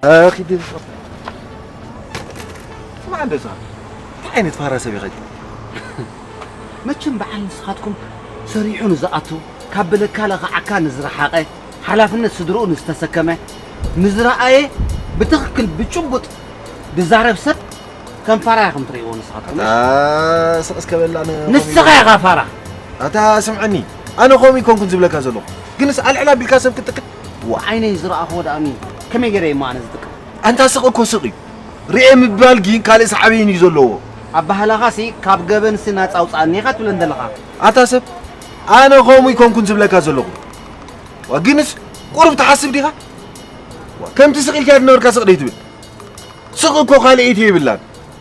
ኣኺ ድል ስማ እንደ ስኻ እንታይ ዓይነት ፋራ ሰብ ኢኻ? መቸም በዓል ንስኻትኩም ሰሪሑ ንዝኣቱ ካብ ብለካ ለኽዓካ ንዝረሓቐ ሓላፍነት ስድርኡ ንዝተሰከመ ንዝረኣየ ብትኽክል ብጭቡጥ ዝዛረብ ሰብ ከም ፋራ ኢኹም ትርእይዎ ንስኻትኩም። ኣታ ስቕ እስከ በል ኣነ ንስኻ ኢኻ ፋራ። ኣታ ስምዐኒ ኣነ ከምኡ ይኮንኩን ዝብለካ ዘለኹ ግንስ ኣልዕል ኣቢልካ ሰብ ክትጥቅዕ ዋ ዓይነይ ዝረኣኽዎ ደኣ ኣሚን ከመይ ገይረ እሞ ኣነ ዝጥቀም ኣንታ ስቕ እኮ ስቕ እዩ ርኤ ምባል ግን ካልእ ሳዕቤን እዩ ዘለዎ ኣባህላኻሲ ካብ ገበንሲ ናጻ ኣውፅኣኒ ኢኻ ትብለን ዘለኻ ኣታ ሰብ ኣነ ከምኡ ይኮንኩን ዝብለካ ዘለኹ ዋ ግንስ ቁሩብ ትሓስብ ዲኻ ዋ ከምቲ ስቕ ኢልካ ዝነበርካ ስቕ ደይ ትብል ስቕ እኮ ካልእ ኢት የብላን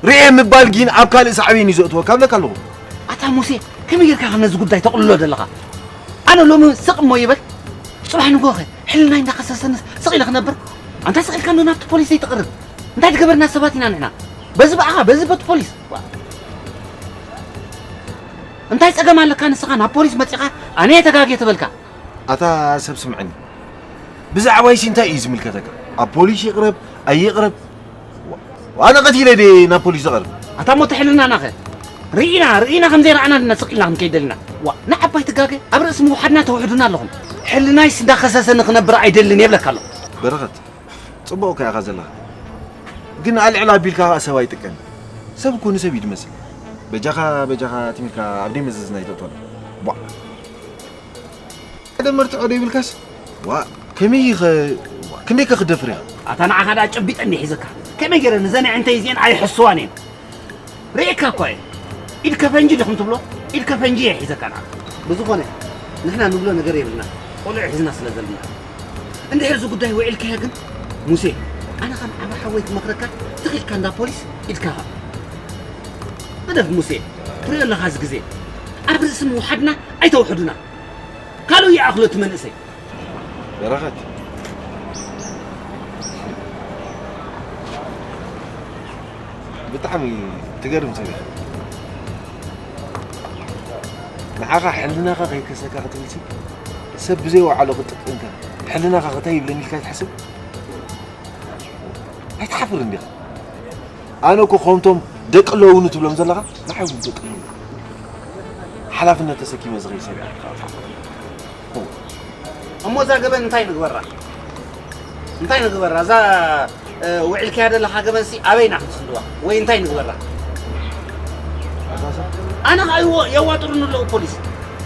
ርኤ ምባል ግን ኣብ ካልእ ሳዕቤን እዩ ዘእትወካ እብለካ ኣለኹ ኣታ ሙሴ ከመይ ጌርካ ከም ነዚ ጉዳይ ተቕልሎ ዘለኻ ኣነ ሎሚ ስቕ እሞ ይበል ጽባሕ ንጎኸ ሕልናይ እንዳኸሰሰንስ ስቕ ኢለ ክነብር ኣንታ ስቕ ኢልካ እንዶ ናብቲ ፖሊስ ዘይትቕርብ እንታይ ዝገበርና ሰባት ኢና ንሕና በዚ ብኣኻ በዚ በቲ ፖሊስ እንታይ ጸገም ኣለካ ንስኻ ናብ ፖሊስ መጺኻ ኣነ የተጋግየ ትበልካ ኣታ ሰብ ስምዐኒ ብዛዕባይሲ እንታይ እዩ ዝምልከተካ ኣብ ፖሊስ ይቕረብ ኣይቕረብ ኣነ ቀቲለ ድየ ናብ ፖሊስ ዝቐርብ ኣታ ሞተ ሕልናናኸ ርኢና ርኢና ከም ዘይረኣና ድና ስቕ ኢልና ክንከይድ ደልና ዋ ንዓባይ ትጋገ ኣብ ርእሲ ምውሓድና ተውሕዱና ኣለኹም ሕልናይስ እንዳኸሰሰ ንኽነብር ኣይደልን የብለካ ኣለኹ በረኸት ጽቡቕ እኮ ኢኻ ዘለኻ ግን ኣልዕል ኣቢልካ ኸኣ ሰብ ኣይጥቀን ሰብ እኮ ንሰብ እዩ ድመስል በጃኻ በጃኻ ትም ኢልካ ኣብ ደይ መዘዝና ይተእቶና ቧዕ ሓደ መርትዖ ደይብልካስ ዋእ ከመይ ኢኸ ዋእ ክንደይ ከ ክደፍር ኢኻ ኣታ ንዓኻ ደኣ ጨቢጠ እንደ ሒዘካ ከመይ ገይረ ንዘን ኣዕንተይ እዚአን ኣይሕስዋን እየን ርእየካ እኳ እየ ኢድ ከፈንጂ ዲኹም ትብሎ ኢድ ከፈንጂ እየ ሒዘካ ንዓኻ ብዝኾነ ንሕና ንብሎ ነገር የብልና ቆልዑ ሒዝና ስለ ዘለና እንድሕር እዚ ጉዳይ ውዒልካዮ ግን ሙሴ ኣነ ከም ዓቢ ሓወይ ክመኽረካ ትኺልካ እንዳ ፖሊስ ኢድካ ሃብ ግደፍ ሙሴ ትሪኦ ኣለኻ እዚ ግዜ ኣብ ርእሲ ምውሓድና ኣይተውሕዱና ካልኡ ይኣኽሎ እቲ መንእሰይ በረኸት ብጣዕሚ ትገርም ሰብ ኢኻ ንዓኻ ሕልናኻ ከይከሰካ ክትብልሲ ሰብ ብዘይ ወዓሎ ክጥቅንካ ሕልናኻ ክታይ ይብለኒ ኢልካ ትሓስብ ኣይትሓፍር እንዲኻ ኣነ እኮ ከምቶም ደቂ ኣለውኒ ትብሎም ዘለኻ ንዓይ እውን ደቂ ኣለውኒ ሓላፍነት ተሰኪመ ዝኸይ ሰብ እሞ እዛ ገበን እንታይ ንግበራ እንታይ ንግበራ እዛ ውዒልካያ ዘለኻ ገበንሲ ኣበይና ክንስንድዋ ወይ እንታይ ንግበራ ኣነ ከዓ የዋጥሩኒ ኣለዉ ፖሊስ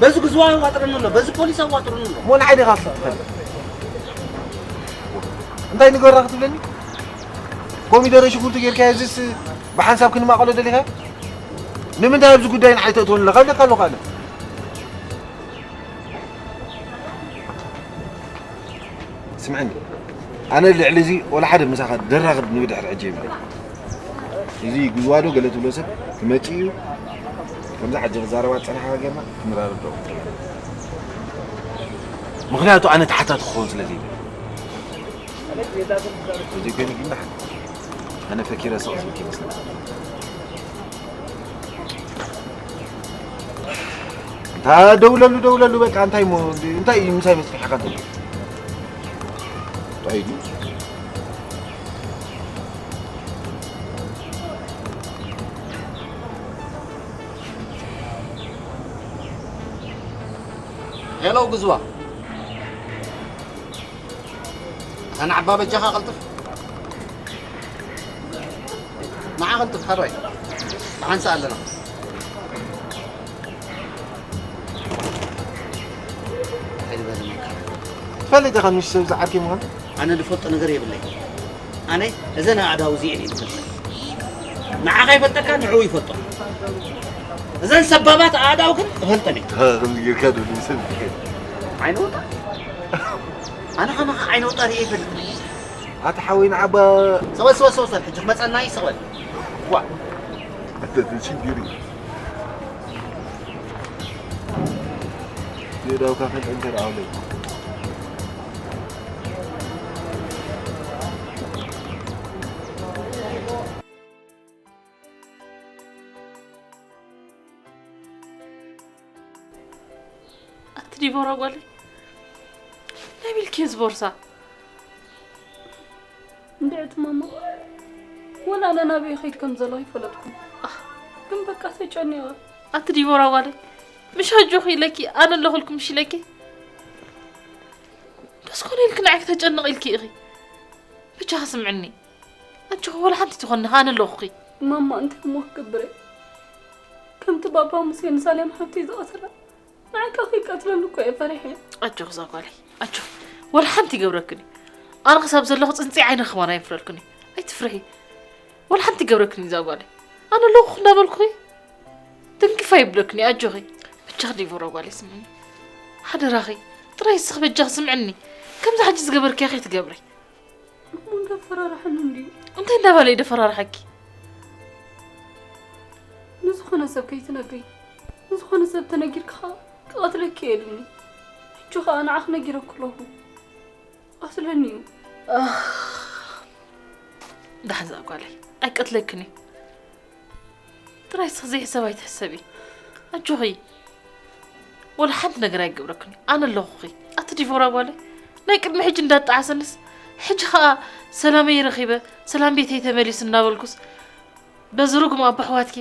በዚ ግዝዋ የዋጥረኒ ኣሎ በዚ ፖሊስ ኣዋጥሩኒ ኣሎ እሞ ንዓይ ዲኻ ትፈልጥ እንታይ ንገራ ክትብለኒ ኮሚደረ ሽጉርቲ ጌርካ የዝስ ብሓንሳብ ክንማቐሎ ደሊኻ ንምንታይ ኣብዚ ጉዳይ ንዓይ ተእትወኒ ኣለኻ ብለካ ኣለኹ ኣነ ስምዐኒ ኣነ ልዕሊ እዚ ወላ ሓደ ምሳኻ ደራኽብ ንብድሕር ሕጂ የብለይ እዚ ጉዝዋዶ ገለ ትብሎ ሰብ ክመፅእ እዩ ከምዚ ሓጂ ክዛረባ ዝፀናሕካ ጌርና ክንራርዶ ምኽንያቱ ኣነ ተሓታቲ ክኸውን ስለ ዘይብል እዚ ኮይኑ ግን ኣነ ፈኪረ ስቕ ዝብል ይመስለኒ እንታ ደውለሉ ደውለሉ በቃ እንታይ ሞ እንታይ እዩ ምሳይ መስሪሕካ ደሎ እንታይ እዩ ሄሎ ግዝዋ ኣነ ዓባ በጃኻ ቀልጥፍ ንዓ ቀልጥፍ ሓራይ ብሓንሳ ኣለና ትፈልጥ ኢኻ ምሽ ሰብ ዝዓርከይ ምዃን ኣነ ዝፈልጦ ነገር የብለይ ኣነ እዘን ኣእዳው እዚኤን እየ ዝፈልጠን ንዓኻ ይፈልጠካ ንዕኡ ይፈልጦ እዘን ሰባባት ኣእዳው ግን እፈልጠን እየ ከምዚ ጌርካ ዶ ሰብ ዓይነ ወጣ ኣነ ከማኻ ዓይነ ወጣ ርእየ ይፈልጥ ኣቲ ሓወይ ንዓባ ሰበል ሰበል ሰበል ሰብ ሕጂ ክመፀና እዩ ሰበል ዋ ሽግር የዳውካ ከጠንከር ኣውለይ ኣቲ ዲቦራ ጓለይ ናይ ቢልኪ እዚ ቦርሳ እንድዒ ማማ፣ ወላ ኣነ ናበይ ይኸይድ ከም ዘለኹ ኣይፈለጥኩን። ኣህ፣ ግን በቃ ተጨኒቐ። ኣቲ ዲቦራ ጓለይ፣ ምሽ ኣጆኺ ኢለኪ፣ ኣነ ኣለኹልኩም ምሽ ኢለኪ። ደስ ኮነ ኢልኪ ንዓይ ክተጨንቕ ኢልኪ ኢኺ። ብቻ ስምዕኒ። ኣጆኺ ወላ ሓንቲ ትኾኒ ኣነ ኣለኹኺ። ማማ፣ እንታይ እሞ ክገብር እየ? ከምቲ ባባ ሙሴ ንሳሌም ሓብተይ ዝቐተላ፣ ንዓካ ከይቀትለሉ እኮ እየ ፈሪሐ። ኣጆኺ እዛ ጓለይ፣ ኣጆኺ። ወላ ሓንቲ ይገብረክን እዩ። ኣነ ክሳብ ዘለኹ ጽንጽ ዓይነ ክባን ኣይፍረልክን እዩ። ኣይትፍርሒ። ወላ ሓንቲ ይገብረክን እዩ እዛ ጓለይ። ኣነ ኣለኹ እንዳበልኩኺ ትንክፍ ኣይብለክን እዩ። ኣጆኺ። ብቻ ዲቦራ ጓለይ ስምዕኒ። ሓደራኺ። ጥራይ እስኺ በጃኺ ስምዕኒ። ከምዚ ሕጂ ዝገበርክያ ከይትገብሪ። እሞ እንዳፈራርሐኒ እንድዩ። እንታይ እንዳበለ እዩ ደፈራርሐኪ? ንዝኾነ ሰብ ከይትነግሪ። ንዝኾነ ሰብ ተነጊርኪ ኸኣ ክቐትለኪ እየ ኢሉኒ። ሕጂ ኸኣ ንዓኺ ነጊረኪ ኣለኹ። ክቐትለኒ እዩ። ኣኽ፣ ዳሕዛ ጓለይ፣ ኣይቀትለክን እዩ። ጥራይ እስኺ ዘይሕሰብ ኣይትሕሰቢ። ኣጆኺ። ወላ ሓንቲ ነገር ኣይገብረክን እዩ። ኣነ ኣለኹኺ። ኣቲ ዲቦራ ጓለይ፣ ናይ ቅድሚ ሕጂ እንዳጣዓሰንስ፣ ሕጂ ኸኣ ሰላመይ ረኺበ፣ ሰላም ቤተይ ተመሊሱ እናበልኩስ፣ በዚ ርጉም ኣቦ ኣሕዋትኪ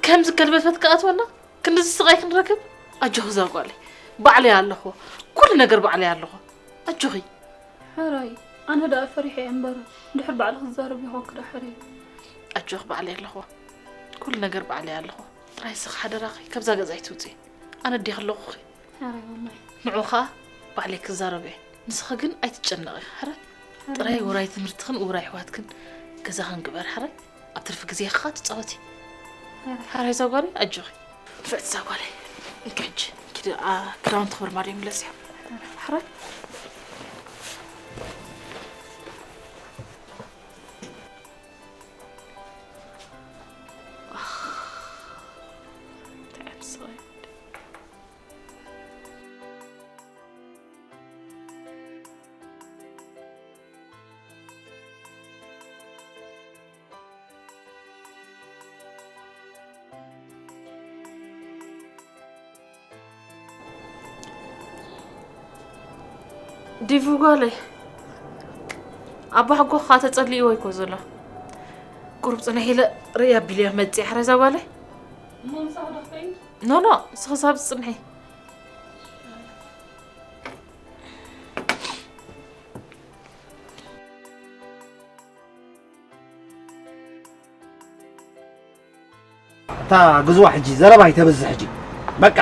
ከምዚ ከልበትበት ክኣትወና፣ ክንድዚ ስቓይ ክንረክብ? ኣጆኺ እዛ ጓለይ፣ ባዕለይ ኣለኹ። ኩሉ ነገር ባዕለይ ኣለኹ። ኣጆኺ። ሕራይ፣ ኣነ ደኣ ፈሪሐ እየ እምበር፣ ድሕር ባዕልኺ ትዛረቢ ኾንኪ ደኣ ሕራይ። ኣጆኺ ባዕለይ ኣለኹ። ኩሉ ነገር ባዕለይ ኣለኹ። ጥራይ እስኺ ሓደራኺ ካብዛ ገዛ ኣይትውፅኢ። ኣነ ኣዴኺ ኣለኹኺ። ሕራይ ማማይ። ንዑ ኸኣ ባዕለይ ክዛረብ እየ። ንስኺ ግን ኣይትጨነቒ፣ ሕራይ? ሕራይ ጥራይ ማማይ። ውራይ ትምህርትኽን ውራይ ኣሕዋትክን ገዛኽን ግበሪ፣ ሕራይ? ኣብ ትርፊ ግዜኺ ኸኣ ትጻወቲ። ሕራይ። ሕራይ እዛ ጓለይ፣ ኣጆኺ። ንፍዕቲ እዛ ጓለይ። እንኪ ሕጂ፣ ኪዲ፣ ኣ፣ ክዳውንቲ ክብሪ ማርያም ይምለስ እያ። ሕራይ። እንታይ ዓይነት ስቓይ። ዲቡ ጓለይ፣ ኣባ ሓጎኻ ተጸሊእዎ ይኮ ዘሎ። ቁሩብ ጽንሕ ኢለ ርእያ ኣቢልያ መጽእ ሓረዛ ጓለይ። እሞ ምሳኹ ዶ ክኸይድ? ኖ፣ ኖ፣ ንስኺ ሳብ ዝጽንሒ። እታ ግዝዋ ሕጂ ዘረባ ኣይተብዝሕ ሕጂ። በቃ።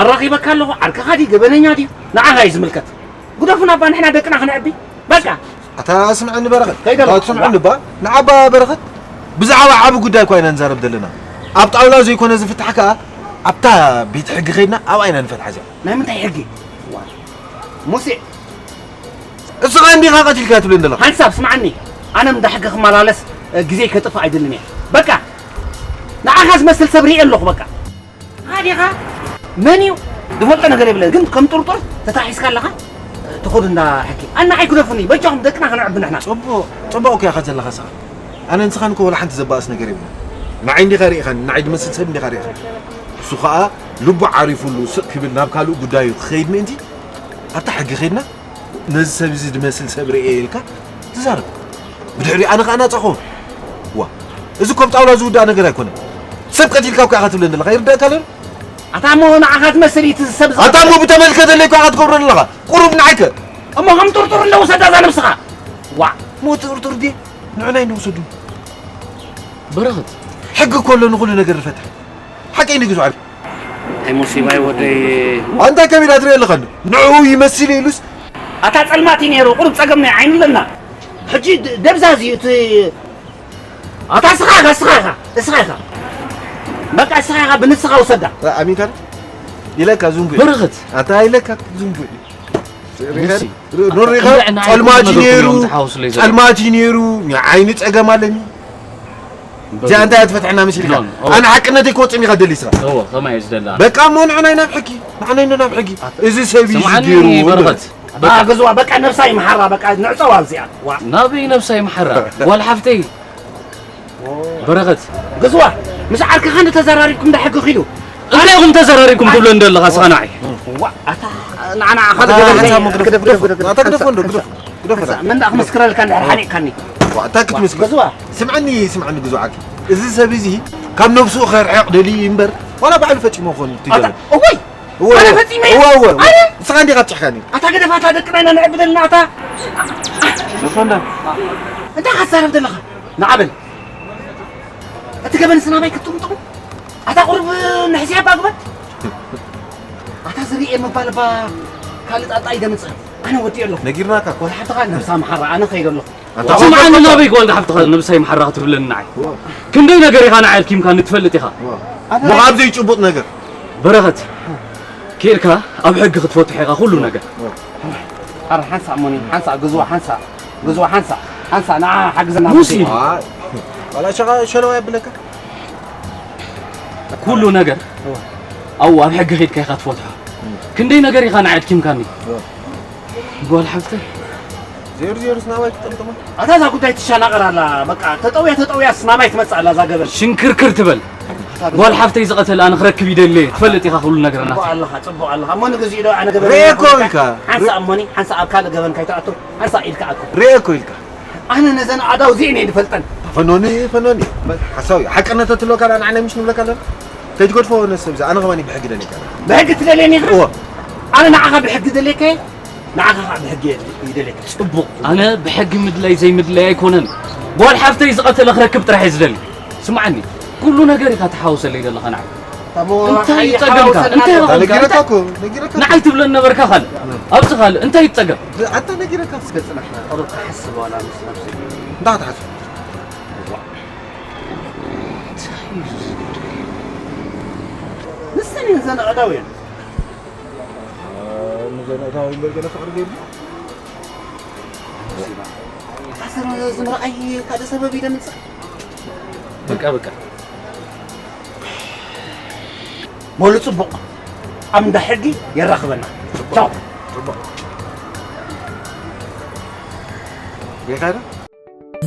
ኣራኺበካ ኣለኹ፣ ዓርክኻ ድዩ፣ ገበነኛ ድዩ፣ ንዓኻ እዩ ዝምልከት። ግደፉና እባ፣ ንሕና ደቅና ክነዕቢ። በቃ። ኣታ ስምዐኒ በረኸት። ከይደ ኣለኹ። ኣታ ስምዐኒ እባ፣ ንዓባ በረኸት፣ ብዛዕባ ዓቢ ጉዳይ እኳ ኢና ንዛረብ ዘለና። ኣብ ጣውላ ዘይኮነ ዝፍታሕ ከኣ፣ ኣብታ ቤት ሕጊ ከይድና ኣብኣ ኢና ንፈትሓ እዚኣ። ናይ ምንታይ ሕጊ? ዋ፣ ሙሴ። እስኻ እንዲኻ ቀቲልካ ትብለኒ ዘለኻ? ሓንሳብ ስምዓኒ። ኣነ እንዳ ሕጊ ክመላለስ፣ እ፣ ግዜ ከጥፍእ ኣይደልን እየ። በቃ፣ ንዓኻ ዝመስል ሰብ ርእየ ኣለኹ፣ በቃ። ንስኻ ዲኻ? መን እዩ? ዝፈልጦ ነገር የብለን፣ ግን ከም ጥርጡር ተታሒዝካ ኣለኻ። ትኹን እንዳ ሕጊ። ኣነ ኣይክደፉኒ፣ በጃኹም ደቅና ከነዕቢ ንሕና። ጽቡቕ፣ ጽቡቕ እኮ ኢኻ ዘለኻ እስኻ። ኣነ ንስኻን እኮ ወላ ሓንቲ ዘባእስ ነገር የብለን። ንዓይ እንዲኻ ርኢኻኒ፣ ንዓይ ዝመስል ሰብ እንዲኻ ርኢኻ። እሱ ኸኣ ልቡ ዓሪፉሉ ስቕ ክብል ናብ ካልእ ጉዳዩ ክኸይድ ምእንቲ፣ ኣብታ ሕጊ ኸይድና፣ ነዚ ሰብ እዚ ዝመስል ሰብ ርእየ ኢልካ ትዛረብ። ብድሕሪኡ ኣነ ኸኣ ናጻ ኸውን። ዋ፣ እዚ እኮ ኣብ ጣውላ ዝውዳእ ነገር ኣይኮነን። ሰብ ቀቲልካ እኮ ኢኻ ትብለኒ ዘለኻ፣ ይርዳእካ ኣሎ? ኣታ እሞ ንዓኻ ትመስል እቲ ሰብ ዝቐትል። ኣታ እሞ ብተመልከተለይ እኮ ኢኻ ትገብሮ ዘለኻ። ቁሩብ ንዓይከ? እሞ ከም ጥርጡር እንዶ ውሰዳ እዛ ነብስኻ። ዋ። እሞ ጥርጡር ድየ? ንዑ ናይ ንውሰዱ። በረኸት። ሕጊ እኮ ኣሎ ንኹሉ ነገር ዝፈትሕ። ሓቀይ ንግዙ ዓቢ። ኣይ ሙሲባይ ወደይ። ኣንታ ከመይ ኢላ ትሪኦ ኣለኻ እንዶ? ንዕኡ ይመስል ኢሉስ። ኣታ ጸልማት እዩ ነይሩ፣ ቁሩብ ጸገም ናይ ዓይኒ ኣለና። ሕጂ ድ-፣ ደብዛዝ እዩ እቲ ኣታ እስኻ ኢኻ፣ እስኻ ኢኻ፣ እስኻ ኢኻ። በቃ እስኻ ኢኻ ብንስኻ ውሰዳ። ኣ-፣ ኣሚንካ ዶ? ኢለካ ዝንጉ እዩ። በረኸት። ኣታ ኢለካ ዝንጉ እዩ። ሙሲ። ሪኸር-፣ ር-፣ ኖሪኻ ክንደይ ንዓይ ጸልማት እዩ ኩሉ ነገር ነይሩ፣ እዮም ዝሓወስለይ ዘለዉ። ጸልማት እዩ ነይሩ፣ ዓይኒ ጸገም ኣለኒ። እዚኣ እንታይ እያ ትፈትሐና መሲልካ? ኖ፣ ኖ። ኣነ ሓቅነተይ ክወጽእ ኢኻ ደሊ ስራ። እወ፣ ከማይ እዩ ዝደላ። በቃ እሞ ንዑ ናይ ናብ ሕጊ፣ ንዑ ናይ ናብ ሕጊ። ኣታ-፣ እዚ ሰብ እዩ ስምዓኒ ገይሩ በረኸት። በቃ። ኣግዝዋ፣ በቃ ነብሳ ይምሓራ፣ በቃ ንዕጸዋ እዚኣ። ዋ። ናበይ ነብሳ ይምሓራ? ጓል ሓፍተይ። በረኸት። ግዝዋ፣ ምስ ዓርክኻ እንዶ ተዘራሪብኩም እንዳ ሕጊ ኪዱ። እንታይ ኢኹም ተዘራሪብኩም ትብለኒ ዘለኻ እስኻ ንዓይ? ዋ፣ ኣታ፣ ንዓ፣ ንዓ፣ ኣታ፣ ግደፍ፣ ኣታ፣ ግደፍ፣ ግደፍ፣ ግደፍ፣ ኣታ፣ ግደፍ፣ ግደፍ፣ ግደፍ። ሓንሳእ መን ደኣ ክምስክረልካ እንድሕር ሓሊቕካኒ? ዋእ፣ እንታይ ክትምስክር? ገዝዋ። ስምዓኒ፣ ስምዓኒ ግዙዓኪ። እዚ ሰብ እዚ ካብ ነብሱ ከርሕቕ ደልዩ እዩ እምበር፣ ዋላ ባዕሉ ፈጺሞ ክኾን እዩ እቲ ገበን። እወይ! እወ፣ ኣነ እወ፣ ፈጺመ እየ። እወ፣ እወ፣ እወ። ኣነ? ንስኻ እንዲኻ ኣብጺሕካኒ። ኣታ ገደፋታ ደቅና ኢና ነዕብደልና ኣታ። መኮንዳ። እንታይ ክትዛረብ ዘለኻ? ንዓ በል። እቲ ገበንስ ናበይ ክትጥምጥሙ? ኣታ ቁሩብ ንሕስያ እባ ግበር። ኣታ ዝርኤ ምባል እባ ካልእ ጣጣ እዩ ደምጽእ። ኣነ ወዲኤ ኣለኹ። ነጊርናካ እኮ። ወላ ሓፍትኻ ነብሳ መሓራ ኣነ ከይደ ኣለኹ። ኣታ ስምዓኒ ናበይ ጓል ሓፍትኻ ነብሳ ይመሓራ ክትብለኒ ንዓይ? ክንደይ ነገር ኢኻ ንዓይ ኣልኪምካኒ ትፈልጥ ኢኻ። እሞ ካብ ዘይጭቡጥ ነገር። በረኸት ኬድካ ኣብ ሕጊ ክትፈትሖ ኢኻ ኩሉ ነገር። ኣረ ሓንሳእ እሞኒ ሓንሳእ ግዝዋ ሓንሳእ ግዝዋ ሓንሳእ ሓንሳእ ንዓ ሓግዘና ሙሲ። ሙሲ። ዋላ ሸኻ ሸለዋ የብለካ። ኩሉ ነገር ኣብኡ ኣብ ሕጊ ኬድካ ኢኻ ትፈትሖ። ክንደይ ነገር ኢኻ ንዓይ ኣድኪምካኒ። ጓል ሓፍተይ ዜሩ ዜሩስ ናባይ ትጠምጥሞ። ኣታ እዛ ጉዳይ ትሻናቐር ኣላ በቃ ተጠውያ ተጠውያስ ናባይ ትመጽእ ኣላ እዛ ገበን። ሽንክርክር ትበል። ጓል ሓፍተይ ዝቐተለ ኣነ ክረክብ ይደሊ እየ። ትፈልጥ ኢኻ ኩሉ ነገርና። ጽቡቕ ኣለኻ ጽቡቕ ኣለኻ እሞ ንግዚኡ ዶ ኣነ ገበን ርኤ እኮ ኢልካ። ሓንሳእ እሞኒ ሓንሳእ ኣብ ካልእ ገበን ካይትኣቱ ሓንሳእ ኢድካ ኣቱ። ርኤ እኮ ኢልካ። ኣነ ነዘን ኣእዳው እዚኤን እየ ዝፈልጠን። ፈኖኒ ፈኖኒ ሓሳዊ ሓቅነት ትብሎ ካላ ንዓና ምሽ ንብለካ ኣለና። ከይትገድፎ ነሰብ ኣነ ከማኒ ብሕጊ ደልየካ። ብሕጊ ትደልየኒ ኢኻ? እወ። ኣነ ንዓኻ ብሕጊ ደልየካ እየ። ንዓኻ ከዓ ብሕጊ ይደልየካ። ጽቡቕ ኣነ ብሕጊ ምድላይ ዘይምድላይ ኣይኮነን። ጓል ሓፍተይ ዝቐተለ ክረክብ ጥራሕ እየ ዝደሊ። ስምዓኒ ኩሉ ነገር ኢኻ ትሓውሰለይ ዘለኻ ንዓይ። እንታይ እዩ ጸገምካ? እንታይ ረኸብካ? ነጊረካ እኮ፣ ነጊረካ እኮ። ንዓይ ትብለኒ ነበርካ ካልእ። ኣብዚ ካልእ እንታይ እዩ ጸገም? ኣታ ነጊረካ እስከ ጽናሕ። ቁሩብ ክሓስብ ዋላ ምስ ነብሰይ። እንታይ ክትሓስብ? ንሰን እየን ዘን ኣእዳው እየን። ንዘን ኣእዳው እምበር ገለ ፍቕሪ ዘይብሉ። ኣታ ሰብ ዝምርኣይ ካልእ ሰበብ እዩ ደምጽእ። በቃ በቃ። በሉ ጽቡቕ ኣብ እንዳ ሕጊ የራኽበና። ቻው። ጽቡቕ። ጌታና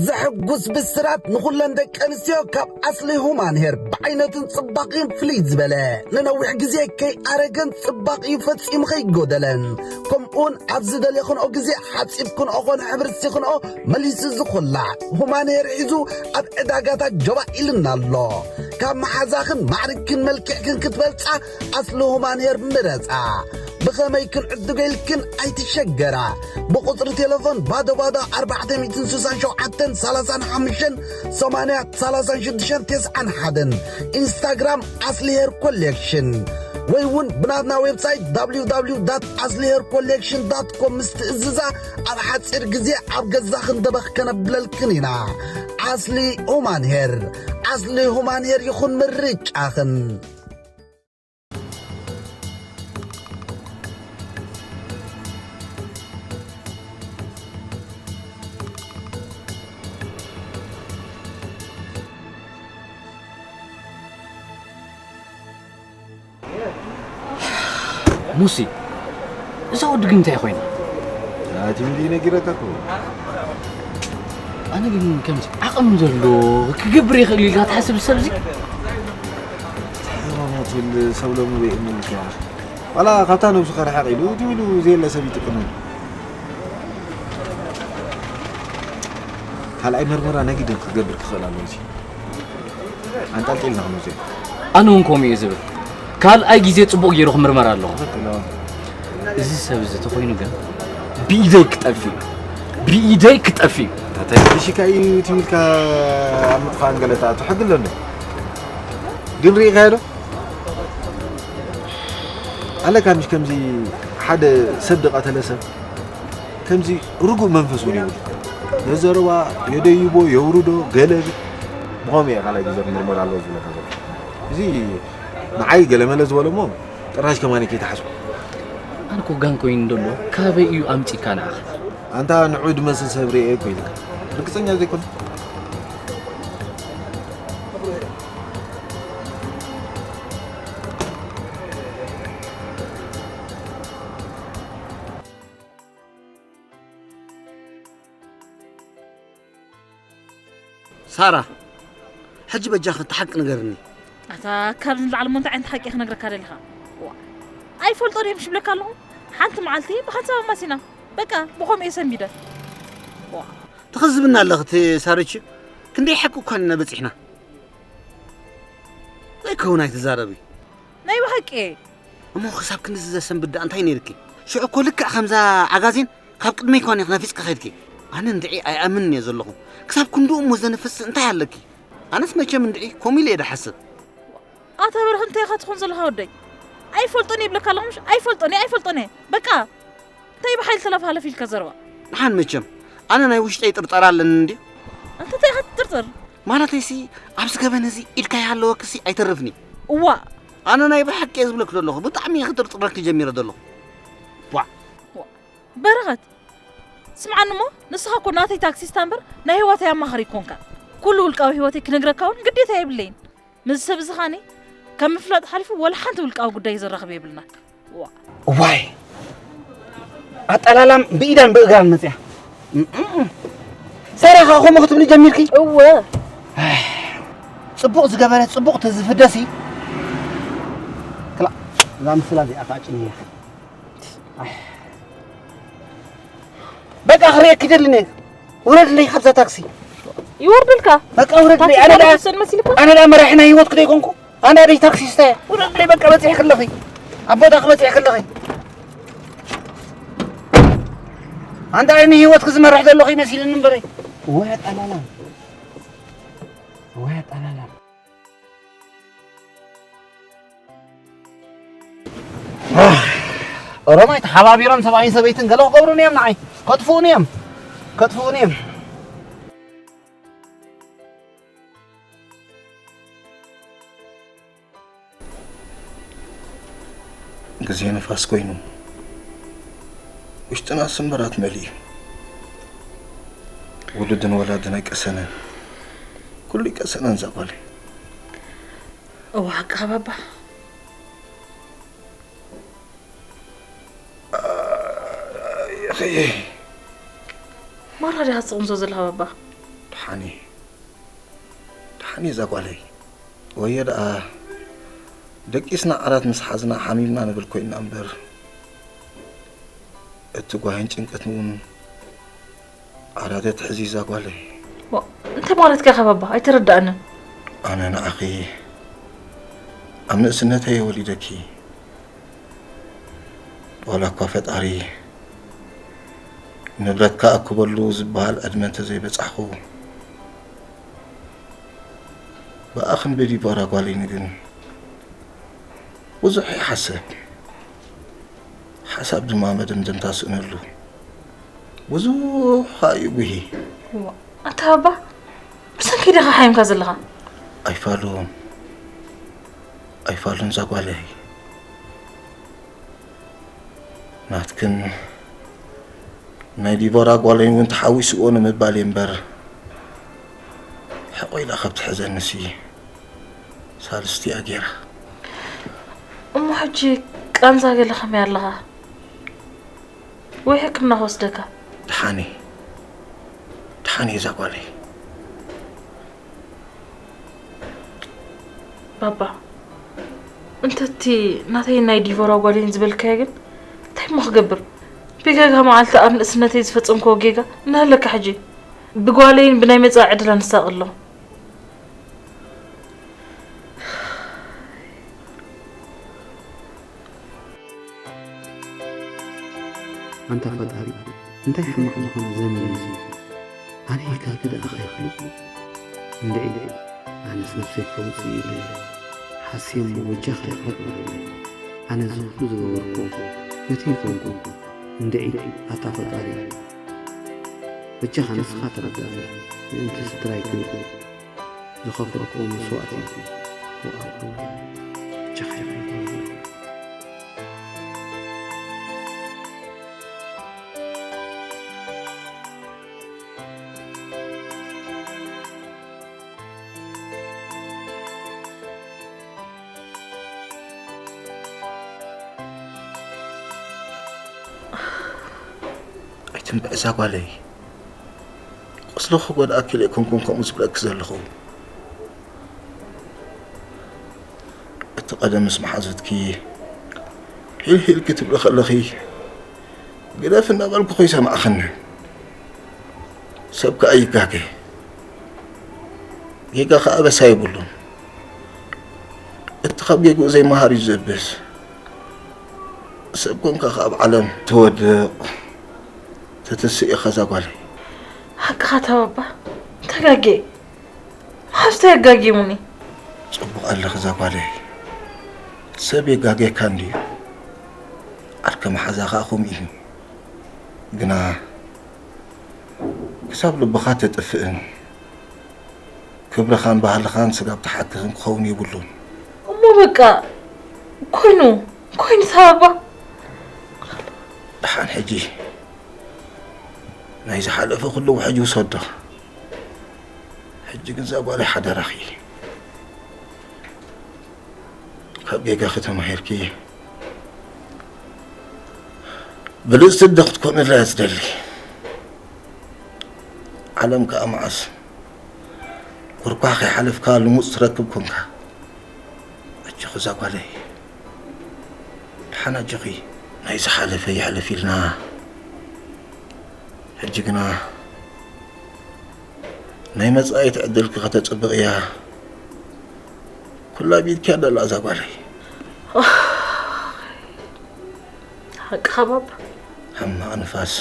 ዘሕጉስ ብስራት ንኹለን ደቂ ኣንስትዮ ካብ ኣስሊ ሁማን ሄር ብዓይነቱን ጽባቕኡን ፍልይ ዝበለ ንነዊሕ ግዜ ከይኣረገን ጽባቕኡ ፈጺሙ ከይጎደለን ከምኡውን ኣብ ዝደለኽንኦ ግዜ ሓጺብክንኦ ኾነ ሕብርሲኽንኦ መሊሱ ዝኹላዕ ሁማን ሄር ሒዙ ኣብ ዕዳጋታት ጀባ ኢልና ኣሎ። ካብ መሓዛኽን ማዕርግክን መልክዕክን ክትበልጻ ኣስሊ ሁማን ሄር ምረጻ። ብኸመይ ክንዕድጎ ኢልክን ኣይትሸገራ። ብቁጽሪ ቴሌፎን ባዶ ባዶ ኣርባዕተ ሚእትን ስሳን ሸውዓተን ሰላሳን ሓሙሽተን ሰማንያ ሰላሳን ሽዱሽተን ተስዓን ሓደን ኢንስታግራም ኣስሊ ሄር ኮሌክሽን ወይ እውን ብናትና ዌብሳይት www ኣስሊ ሄር ኮሌክሽን ዳት ኮም ምስ ትእዝዛ ኣብ ሓጺር ግዜ ኣብ ገዛኽን ደበኽ ከነብለልክን ኢና። ኣስሊ ሁማን ሄር ኣስሊ ሁማን ሄር ይኹን ምርጫኽን። ሙሲ እዛ ወዲ ግን እንታይ ኮይና? ኣቲ ምንዲ ነጊረካ እኮ። ኣነ ግን ከምዚ ዓቕሚ ዘሎ ክገብር ይኽእል ኢልካ ትሓስብ ሰብዚ? ተሓማማት ይብል ሰብ ሎሚ በይእምን ዋላ ካብታ ነብሱ ከርሕቕ ኢሉ እቲ ኢሉ ዘየለ ሰብ ይጥቀመሉ። ካልኣይ መርመራ ነጊድን ክገብር ክኽእል ኣለዎ እዚ። ኣንጠልጢልና ክንወስድ። ኣነ እውን ከምኡ እየ ዝብል። ካልኣይ ግዜ ጽቡቕ ገይሩ ክምርመር ኣለዎ። እዚ ሰብ እዚ ተኾይኑ ግን ብኢደይ ክጠፊ እዩ። ብኢደይ ክጠፊ እዩ። እንታይ ብሽካ እዩ ትብልካ ኣብ ምጥፋእን ገለ ትኣቱ ሕጊ ኣሎ እንዶ? ግን ርኢኻዮ ዶ? ኣለካ ምሽ ከምዚ ሓደ ሰብ ዝቐተለ ሰብ ከምዚ ርጉእ መንፈስ እውን የብሉ። ነዘረባ የደይቦ የውርዶ ገለ ብኸምኡ እየ ካልኣይ ግዜ ክምርመር ኣለዎ ዝብለካ ዘሎ። እዚ ንዓይ ገለመለ ዝበሎ እሞ ጥራሽ ከማኒ ከይትሓስቦ። ኣነ እኮ ጋን ኮይኑ ደሎ ካበይ እዩ ኣምጺካ ንዓኻ? ኣንታ ንዑ ድመስል ሰብ ርእየ እኮ ኢልካ ርግጸኛ ዘይኮነ። ሳራ ሕጂ በጃኺ እቲ ሓቂ ንገርኒ። ኣታ ካብዚ ንላዕሊ እሞ እንታይ ዓይነት ሓቂ ክነግረካ ደሊኻ? ዋ፣ ኣይፈልጦ ድየ ምሽ ብለካ ኣለኹ። ሓንቲ መዓልቲ ብሓንሳብ ኣማሲና በቃ ብኸምኡ እየ ሰንቢደ። ትኽዝብና ኣለኽ እቲ ሳርች። ክንደይ ሓቂ እኳ ኢና በጺሕና። ዘይከውን ኣይትዛረቢ። ናይ ብሓቂ እየ። እሞ ክሳብ ክንድዚ ዘሰንብድ ደኣ እንታይ ነይርኪ? ሽዑ እኮ ልክዕ ከምዛ ዓጋዜን ካብ ቅድመይ እኳ ነፊጽኪ ከድኪ። ኣነ እንድዒ ኣይኣምንን እየ ዘለኹ። ክሳብ ክንድኡ እሞ ዘንፍስ እንታይ ኣለኪ? ኣነስ መቸም እንድዒ ከምኡ ኢለ እየ ድሓስብ። ኣታ በርህ እንታይ ኢኻ ትኾን ዘለኻ ወደይ? ኣይፈልጦን እየ ይብለካ ኣለኹ ምሽ? ኣይፈልጦን እየ፣ ኣይፈልጦን እየ። በቃ እንታይ ብሓይሊ ተለፋለፍ ኢልካ ዘረባ? ደሓን መቸም ኣነ ናይ ውሽጠይ ጥርጠራ ኣለኒ እንድዩ። ኣንተ እንታይ ኢኻ ትጥርጥር? ማለተይሲ ኣብዚ ገበን እዚ ኢድካ ይሃለወክሲ ኣይተርፍኒ። እዋ ኣነ ናይ ብሓቂ እየ ዝብለክ ዘለኹ። ብጣዕሚ እየ ክጥርጥረክ ጀሚረ ዘለኹ። ዋ በረኸት ስምዓኒ እሞ ንስኻ እኮ ናተይ ታክሲስታ እምበር ናይ ህይወተይ ኣማኻሪ ኣይኮንካ። ኩሉ ውልቃዊ ህይወተይ ክነግረካ እውን ግዴታ የብለይን። ምስዚ ሰብ እዚ ኸኣኒ ካብ ምፍላጥ ሓሊፉ ወላ ሓንቲ ውልቃዊ ጉዳይ ዘራኽብ የብልናን። ዋ እዋይ ኣጠላላም ብኢዳን ብእግራን መፅያ። እም፣ እም፣ እም። ሳራ ኸዓ ከምኡ ክትብሊ ጀሚርኪ? እወ። ኣይ፣ ፅቡቕ ዝገበረ ፅቡቕ ተዝፍደሲ። ክላ እዛ ምስላ እዚኣ ከዓ ጭንያ። ኣይ። በቃ ክርእየኪ ደልኒ። ውረድለይ ካብዛ ታክሲ። ይወርድልካ። በቃ ውረድለይ። ታክሲ ኣነ ደኣ ተመልሰን መሲልካ? ኣነ ደኣ መራሒ ናይ ህይወትኪ ዶ ኣይኮንኩ? ኣነ ደይ ታክሲስታ እየ። ውረድለይ በቃ በፂሕኪ ኣለኺ። ኣብ ቦታኺ በፂሕኪ ኣለኺ። ኣንታ ኣይ ንህይወትኪ ዝመርሕ ዘለኹ ይመሲልኒ እምበረይ። ወይ ኣጣላላ። ወይ ኣጣላላ። ኦሮማይ ተሓባቢሮም ሰብኣይን ሰበይትን ገለ ክገብሩኒ እዮም ንዓይ። ከጥፍኡኒ እዮም። ከጥፍኡኒ እዮም። ግዜ ንፋስ ኮይኑ ውሽጥና ስምብራት መሊኡ ውሉድን ወላድን ኣይቀሰነን። ኩሉ ይቀሰነን እዛ ጓለይ። እዋ ሓቅኻ ባባ። ይኸየ ማራ ዲኻ ትቕምዞ ዘለኻ ባባ? ደሓኒ ደሓኒ እዛ ጓለይ። ወየ ደኣ ደቂስና ዓራት ምስ ሓዝና ሓሚምና ንብል ኮይንና እምበር፣ እቲ ጓሂን ጭንቀትን እውን ዓራት እያ ትሕዚ እዛ ጓለይ። ዋ፣ እንታይ ማለትካ ኢኻ ባባ? ኣይተረዳእንን። ኣነ ንዓኺ ኣብ ንእስነተይ እየ ወሊደኪ። ዋላ እኳ ፈጣሪ ንብረት ክኣክበሉ ዝበሃል ዕድመ እንተዘይበጻሕኹ፣ ብኣኽን ብዲቦራ ጓለይን ግን ብዙሕ ይሓስብ። ሓሳብ ድማ መደምደምታ ስእነሉ። ብዙሕ ኸኣ እዩ ጉሂ። እዋ፣ ኣታ ባባ፣ ብሰንኪ ዲኻ ሓሚምካ ዘለኻ? ኣይፋሉን፣ ኣይፋሉን እዛ ጓለይ። ናትክን ናይ ዲቦራ ጓለይ እውን ተሓዊስዎ ንምባል እየ እምበር፣ ሕቆ ኢላ ካብ ትሕዘንሲ ሳልስቲ እያ ገይራ። እሞ ሕጂ ቃንዛ ገለ ከመይ ኣለኻ? ወይ ሕክምና ክወስደካ? ደሓን እየ፣ ደሓን እየ እዛ ጓለይ። ባባ፣ እንተ እቲ ናተይ ናይ ዲቮራ ጓል እየን ዝበልካዮ ግን እንታይ እሞ ክገብር? ብጌጋ መዓልቲ ኣብ ንእስነተይ ዝፈጸምክዎ ጌጋ እናሃለካ ሕጂ ብጓለይን ብናይ መጻኢ ዕድላን እሳቐ ኣለኹ። ኣንታ ፈጣሪ፣ እንታይ ሕማቕ ዝኾነ ዘመን እዩ እዚ? ኣነ ኢልካ ግደ ኣኸይኩ። እንድዒ፣ ኣነስ ነብሰይ ከውጽእ ኢለ ሓስየ እሞ በጃኻ ይቕረ በለለይ። ኣነ እዚ ኩሉ ዝገበርኩ ነቲ ይኮንኩ። እንድዒ፣ ኣታ ፈጣሪ፣ በጃኻ ንስኻ ተረድኣኒ። ምእንቲ ስድራይ ክንብል ዝኸፈልኩዎ መስዋእቲ ክወሃብ ኣለዎ። ጀኻ ይኹን። ኣይትንብዕ እዛ ጓለይ። ቁስሊ ክጎድኣኪ ኢለ ኣይኮንኩን ከምኡ ዝብለኪ ዘለኹ። እቲ ቀደም ምስ መሓዙትኪ ሂል ሂል ክትብሊ ከለኺ ግደፍ እናበልኩ ከይሰማዕኽኒ። ሰብ ከኣ ይጋገ። ጌጋ ከኣ ኣበሳ የብሉን። እቲ ካብ ጌግኡ ዘይመሃር እዩ ዘብስ። ሰብ ኮንካ ከኣ ኣብ ዓለም ትወድቕ፣ ትትስእ ኢኻ እዛ ጓለይ። ሓቅኻ ተባባ፣ ተጋጌ። መሓዝተይ ኣጋጊሙኒ። ጽቡቕ ኣለኺ እዛ ጓለይ። ሰብ የጋጌካ እንድዩ። ዓርከ መሓዛ ከኣ ከምኡ እዩ። ግና ክሳብ ልብኻ ተጥፍእን ክብርኻን ባህልኻን ስጋብ ትሓክኽን ክኸውን የብሉን። እሞ በቃ ኮይኑ፣ ኮይኑ ተባባ። ደሓን ሕጂ ናይ ዝሓለፈ ኩሉ ውሕጅ ውሰዶ። ሕጂ ግን እዛ ጓለይ ሓደራኺ ካብ ጌጋኺ ተማሂርኪ ብልጽቲ ኣደ ክትኮንላ እያ ዝደሊ። ዓለም ከኣ መዓስ ጉርኳ ከይሓለፍካ ልሙጽ ትረክብ ኮንካ። ኣጆኺ እዛ ጓለይ፣ ደሓን ኣጆኺ። ናይ ዝሓለፈ ይሕለፍ ኢልና፣ ሕጂ ግና ናይ መጻኢት ዕድልኪ ከተጽብቕያ ኩላ ቢድኪያ ደላ እዛ ጓለይ። ሓቅኻ ባባ። ሕማቕ ንፋስ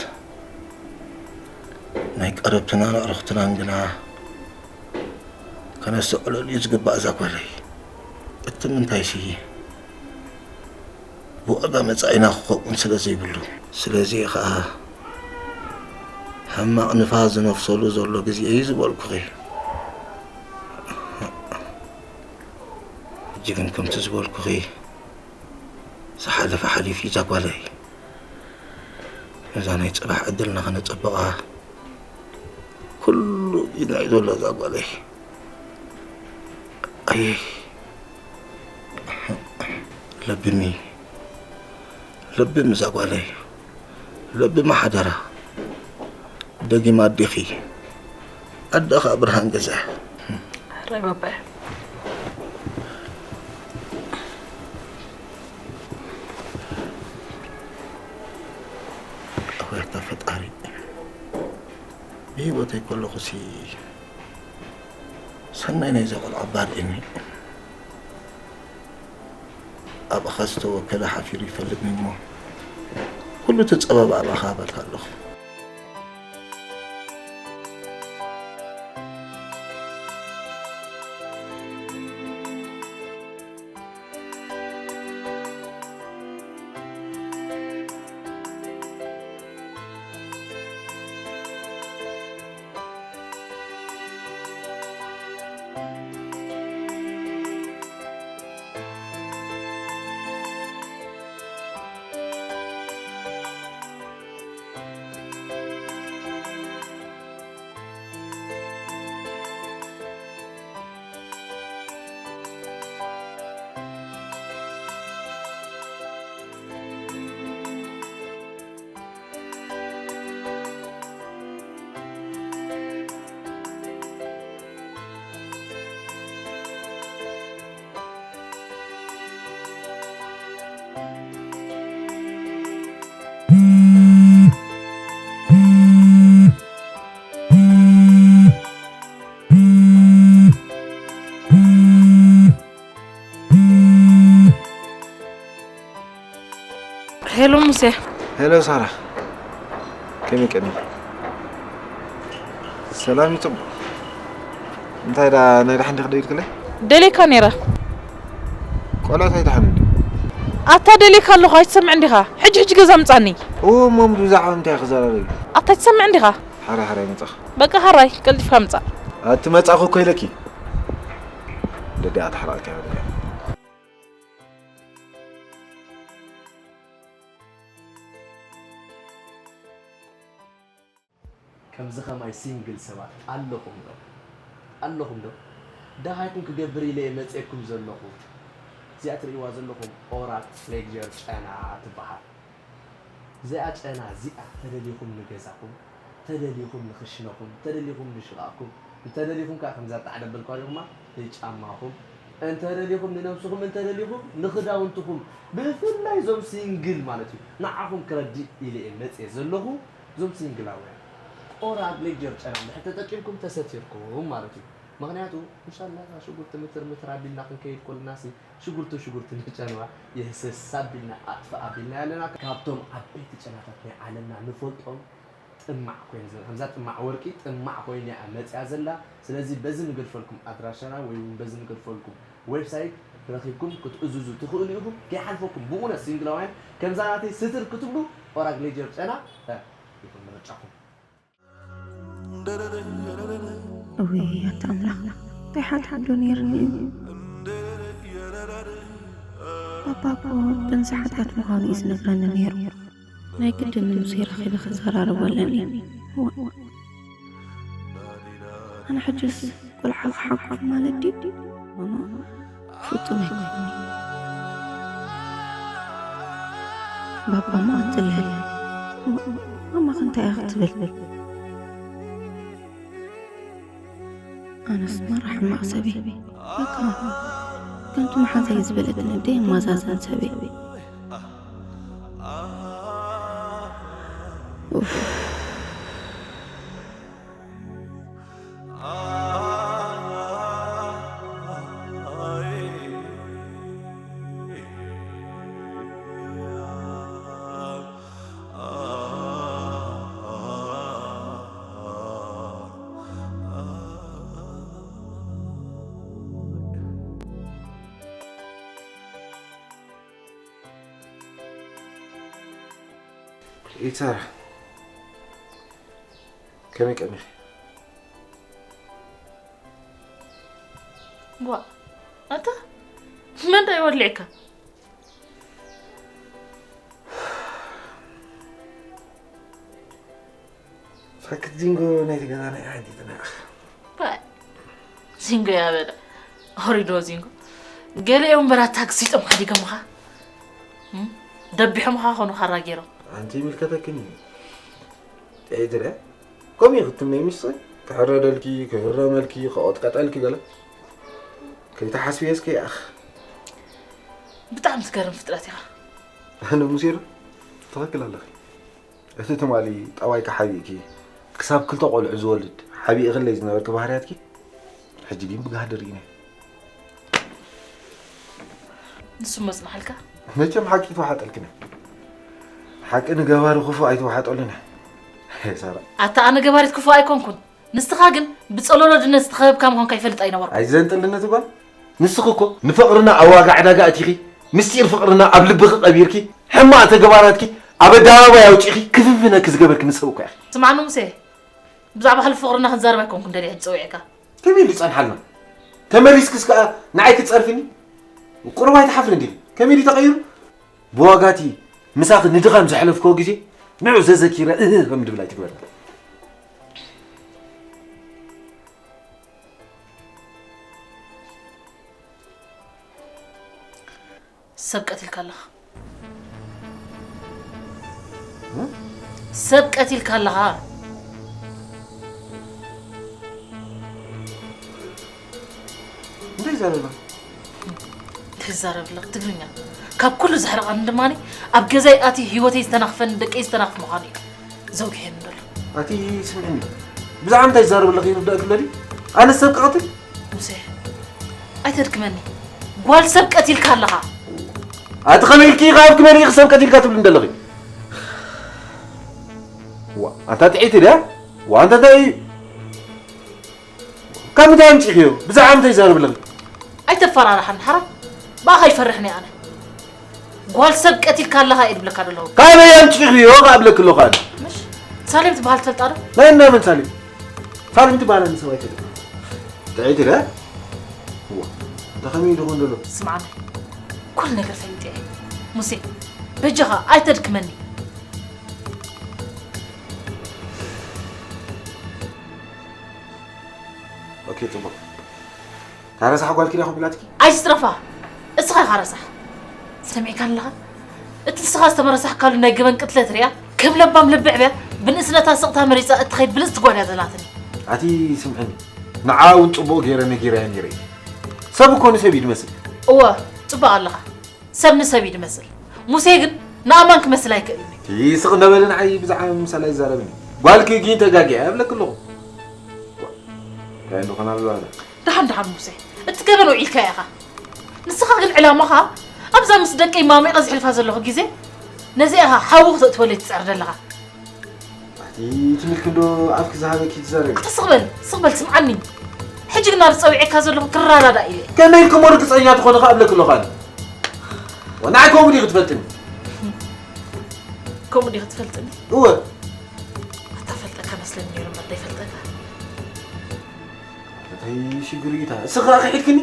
ናይ ቀረብትናን ኣዕሩኽትናን ግና ከነስተውዕለሉ እዩ ዝግባእ እዛ ጓለይ። እቲ ምንታይሲ ብዋጋ መጻኢና ክኸውን ስለ ዘይብሉ። ስለዚ ኸኣ ሕማቕ ንፋስ ዝነፍሰሉ ዘሎ ግዜ እዩ ዝበልኩኺ። ሕጂ ግን ከምቲ ዝበልኩኺ ዝሓለፈ ሓሊፉ እዩ እዛ ጓለይ። ነዛ ናይ ጽባሕ ዕድልና ከነጸብቓ ኩሉ ኢድና እዩ ዘሎ እዛ ጓለይ። ኣየ ለብሚ፣ ለብሚ እዛ ጓለይ፣ ለብሚ ሓደራ። ደጊም ኣዴኺ፣ ኣደ ኸኣ ብርሃን ገዛ። ሕራይ ባባየ። ኣወያታ ፈጣሪ፣ ብህይወተይ ከለኹሲ ሰናይ ናይዛ ቆልዓ ባርዕኒ። ኣብኻ ዝተወከለ ሓፊሩ ይፈልጥኒ እሞ፣ ኩሉ እቲ ጸበባ ኣብኻ እበልካ ኣለኹ። ሄሎ ሙሴ። ሄሎ ሳራ፣ ከመይ ቀኒ? ሰላም እዩ፣ ጽቡቕ። እንታይ ደኣ፣ ናይ ደሓን ዲኺ ደይልክለይ? ደልየካ ነይረ። ቆልዑት ኣይደሓኑን ድዩ? ኣታ ደልየካ ኣለኹ፣ ኣይትሰምዕን ዲኻ? ሕጂ ሕጂ ገዛ ምጻኒ። እዎ፣ እሞ ብዛዕባ እንታይ ክዘራረብ እዩ? ኣታ ኣይትሰምዕን ዲኻ? ሓራይ ሓራይ መጻኹ። በቃ ሓራይ፣ ቀልጢፍካ ምጻእ። ኣቲ መጻኹ እኮ ኢለኪ። ደዲኣ ተሓራቂያ። ከምዚ ኸማይ ሲንግል ሰባት ኣለኹም ዶ? ኣለኹም ዶ? ደሃይኩም ክገብር ኢለ እየ መጼኩም ዘለኹ። እዚኣ ትርእይዋ ዘለኹም ኦራል ፍሌክጀር ጨና ትበሃል። እዚኣ ጨና እዚኣ ተደሊኹም ንገዛኹም፣ ተደሊኹም ንኽሽነኹም፣ ተደሊኹም ንሽቓቕኩም፣ እንተደሊኹም ከኣ ከምዛ ጣዕደ በልኳ ዲኹማ ንጫማኹም፣ እንተደሊኹም ንነብስኹም፣ እንተደሊኹም ንኽዳውንትኹም፣ ብፍላይ እዞም ሲንግል ማለት እዩ። ንዓኹም ክረድእ ኢለ እየ መጽየ ዘለኹ። እዞም ሲንግላውያን ኦራል ሌጀር ጨና እንድሕር ተጠቂምኩም ተሰቲርኩም ማለት እዩ። ምኽንያቱ እንሻላ እዛ ሽጉርቲ ምትር ምትር ኣቢልና ክንከይድ ከለና ሲ ሽጉርቲ ሽጉርቲ ንጨንዋ የህስስ ኣቢልና ኣጥፍእ ኣቢልና ኣለና። ካብቶም ዓበይቲ ጨናታት ናይ ዓለምና ንፈልጦም ጥማዕ ኮይኑ ዘላ ከምዛ ጥማዕ ወርቂ ጥማዕ ኮይኑ እያ መፅያ ዘላ። ስለዚ በዚ ንገድፈልኩም ኣድራሻና ወይ እውን በዚ ንገድፈልኩም ዌብሳይት ረኺብኩም ክትእዝዙ ትኽእሉ ኢኹም። ከይሓልፈኩም ብእውነት ሲንግላውያን ከምዛ ናተይ ስትር ክትብሉ ኦራል ሌጀር ጨና ይኹን ምርጫኹም። እውይ ኣታ ኣምላኽ እንታይ ሓጢኣት ዶ ነይርኒ እዩ። ባባ እኮ ጥንሲ ሓጢኣት ምዃኑ እዩ ዝነግረኒ ነይሩ። ናይ ግድን ንሙሴ ረኺበ ክዘራረቦ ኣለኒ። እዋ ኣነ ሕጅስ ቆልዓ ክሓቁፍ ማለት ድዩ? ማማ ፍጹም ኣይኮነን። ባባ እሞ ቀጽለል። ማማ ከ እንታይ እያ ክትብል? ኣነስ ማራ ሕማቕ ሰብ እየ። በቃ ከምቲ መሓዛይ ዝበለትኒ ደየማዛዝን ሰብ እየ። ኡፍ። ኢታራ ከመይ ቀኒኺ? ዋ ኣታ መን ዳይ ወሊዕካ? ሳክት ዚንጎ ናይቲ ገዛና እያ ሓንቲትና። ባይ ዚንጎ እያ በለ። ኦሪዶ ዚንጎ ገሊኦም በራ ታክሲ ጦም ሓዲጎምኻ ደቢሖምኻ ኾኑ ካራ ገይሮም። ኣንቲ ይምልከተክን እዩ። ጥዒትለ ከምኡ ክትምነይ ምስኺ ክሕረደልኪ ክህረመልኪ ክቐጥቀጠልኪ ገለ ከይተሓስብየ እስከ ይኣኽ። ብጣዕሚ ትገርም ፍጥረት ኢኻ። ኣነ ሙሴ ዶ? ትኽክል ኣለኺ። እቲ ትማሊ ጠባይኪ ሓቢእኪ ክሳብ ክልተ ቆልዑ ዝወልድ ሓቢእኽለይ ዝነበርኪ ባህርያትኪ ሕጂ ግን ብጋህዲ ርኢናዮ። ንሱ መጽናሕልካ? መቸም ሓቂ ይተዋሓጠልክን እያ። ሓቂ ንገባሪ ክፉእ ኣይተዋሓጠሉን እያ። ሳራ። ኣታ ኣነ ገባሪት ክፉእ ኣይኮንኩን። ንስኻ ግን ብጸሎሎ ድነት ዝተኸበብካ ምዃንካ ይፈልጥ ኣይነበርኩ። ኣይዘንጥልነት ጓል። ንስኺ እኮ ንፍቕርና ኣብ ዋጋ ዕዳጋ ኣእቲኺ፣ ምስጢር ፍቕርና ኣብ ልብኺ ቀቢርኪ፣ ሕማቕ ተግባራትኪ ኣብ ኣደባባይ ኣውጺእኺ ክፍንፍነኪ ዝገበርክኒ ሰብ እኮ ኢኺ። ስምዓኒ ሙሴ፣ ብዛዕባ ሕሉፍ ፍቕርና ክንዛረብ ኣይኮንኩን ደልየ ሕጂ ጸዊዐካ። ከመይ ኢሉ ይጸንሓልና? ተመሊስክስ ከኣ ንዓይ ክትጸርፍኒ? ቁሩብ ኣይትሓፍርን ዲኺ? ከመይ ድዩ ተቐይሩ? ብዋጋቲ ምሳኺ ንድኻም ዘሕለፍክዎ ግዜ ንዑ ዘዘኪረ እህ ከም ድብል ኣይትግበርኒ። ሰብ ቀቲልካ ኣለኻ። ሰብ ቀቲልካ ኣለኻ። እንታይ ይዛረብ ኣሎ? እንታይ ይዛረብ ኣለኻ? ትግርኛ ካብ ኩሉ ዘሕርቐኒ ድማ ኣብ ገዛይ ኣትዩ ህይወተይ ዝተናኽፈኒ ደቀይ ዝተናኽፍ ምዃኑ እዩ ዘውግሔኒ ዘሎ። ኣቲ ስምዕኒ ብዛዕባ እንታይ ይዛረብ ኣለኺ ይርዳእኪ ኣሎ ድዩ? ኣነ ሰብ ክቐትል? ሙሴ ኣይተድክመኒ። ጓል ሰብ ቀቲልካ ኣለኻ። ኣቲ ከመይ ኢልኪ ኢኻ ኣብ ክመን ኢኺ ሰብ ቀቲልካ ትብሊ እንደለኺ? ዋ ኣንታ ጥዒቲ ድያ? ዋ ኣንታ እንታይ እዩ? ካብ ምንታይ ኣምፂእኽዮ? ብዛዕባ ምንታይ ይዛረብ ኣለኺ? ኣይተፈራርሓኒ ሓራም ብኣኻ ይፈርሕኒ ኣነ። ጓል ሰብ ቀቲልካ ኣለኻ እየ ድብለካ ዘለኹ። ካበይ ኣምፂእኽዮ ከኣ እብለኪ ኣለኹ ኣነ። ምሽ ሳሌም ትበሃል ትፈልጣ ዶ? ናይ እንዳ መን ሳሌም? ሳሌም ትበሃል ኣነ ሰብ ኣይፈልጥን። ጥዕይቲ ደ? እዋ እንተ ከመይ እዩ ድኾን ዘሎ? ስምዓኒ ኩሉ ነገር ፈሊጠ እየ። ሙሴ በጃኻ ኣይተድክመኒ። ኦኬ ጽቡቕ። ታረሳሕ ጓልኪ ድያ ኮፍ ኢላትኪ? ኣይትጽረፋ። እስኻ ኢኻ ረሳሕ። ሰሚዕካ ኣለኻ? እቲ ንስኻ ዝተመረሳሕካሉ ናይ ገበን ቅትለት ሪኣ ከም ለባም ልብዕ ብያ ብንእስነታ ስቕታ መሪጻ እትኸይድ ብልጽቲ ጓል እያ ዘላትኒ። ኣቲ ስምዕኒ። ንዓ እውን ጽቡቕ ገይረ ነጊረያ ነይረ እየ። ሰብ እኮ ንሰብ እዩ ድመስል። እወ፣ ጽቡቕ ኣለኻ። ሰብ ንሰብ እዩ ድመስል። ሙሴ ግን ንኣማን ክመስል ኣይክእልን እዩ። ይስቕ እንዳበለ ንዓይ ብዛዕባ ምምሳል ኣይዛረብን እዩ። ጓልኪ ግን ተጋጊያ እብለኪ ኣለኹ። እንታይ እንደኾነ ኣልባና። ደሓን ደሓን ሙሴ፣ እቲ ገበን ውዒልካዮ ኢኻ። ንስኻ ግን ዕላማኻ ኣብዛ ምስ ደቀይ ማሚቐ ዝሕልፋ ዘለኹ ግዜ፣ ነዚኣ ኢኻ ሓዊ ክተእትወለይ ትጽዕር ዘለኻ። ኣቲ ትምልኪ እንዶ ኣፍኪ ዝሃበኪ ትዛረቢ። ኣታ ስቕ በል፣ ስቕ በል ስምዓኒ። ሕጂ ግን ናብ ዝጸዊዐካ ዘለኹ ክረዳዳእ ኢለ። ከመይ ኢልኪ እሞ ርግጸኛ ትኾኒ ከኣ እብለኪ ኣለኹ ኣነ። ወናይ ከምኡ ዲኺ ትፈልጥኒ? ከምኡ ዲኺ ትፈልጥኒ? እወ። ኣታ ፈልጠካ መስለኒ ነይሩ እምበር ዘይፈልጠካ። ኣታይ ሽግር እዩ እታ። እስኺ ከኣ ክሒድክኒ?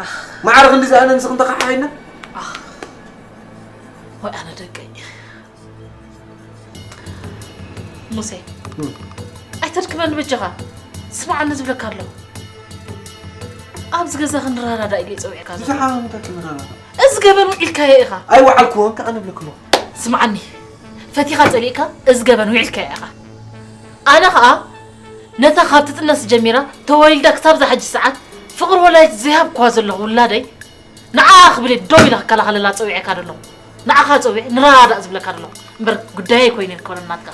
ኣኽ። ማዕረ ክንዲ ዝኣነ ንስኺ እንተኸሓሒድና? ኣኽ። ወይ ኣነ ደቀይ። ሙሴ፣ እም። ኣይተድክመኒ በጃኻ። ስምዓኒ ዝብለካ ኣለኹ። ኣብዚ ገዛ ክንረዳዳእ ኢለ ጸዊዕካ ዘለኹ። ብዛዕባ ምንታይ ክንረዳዳእ? እዚ ገበን ውዒልካዮ ኢኻ። ኣይወዓልኩዎን ከኣ ንብለክሎ። ስምዓኒ፣ ፈቲኻ ጸሊእካ እዚ ገበን ውዒልካዮ ኢኻ። ኣነ ኸኣ ነታ ካብ ትጥነስ ጀሚራ ተወሊዳ ክሳብ እዛ ሕጂ ሰዓት ፍቕሪ ወላዲት ዘይሃብክዋ ዘለኹ ውላደይ ንዓኣ ክብል እየ ደው ኢለ ክከላኸለላ ጸዊዐካ ዘለኹ። ንዓኻ ጸዊዐ ንረዳዳእ ዝብለካ ዘለኹ። እምበር ጉዳየይ ኮይነ ኣይኮነን ናትካ።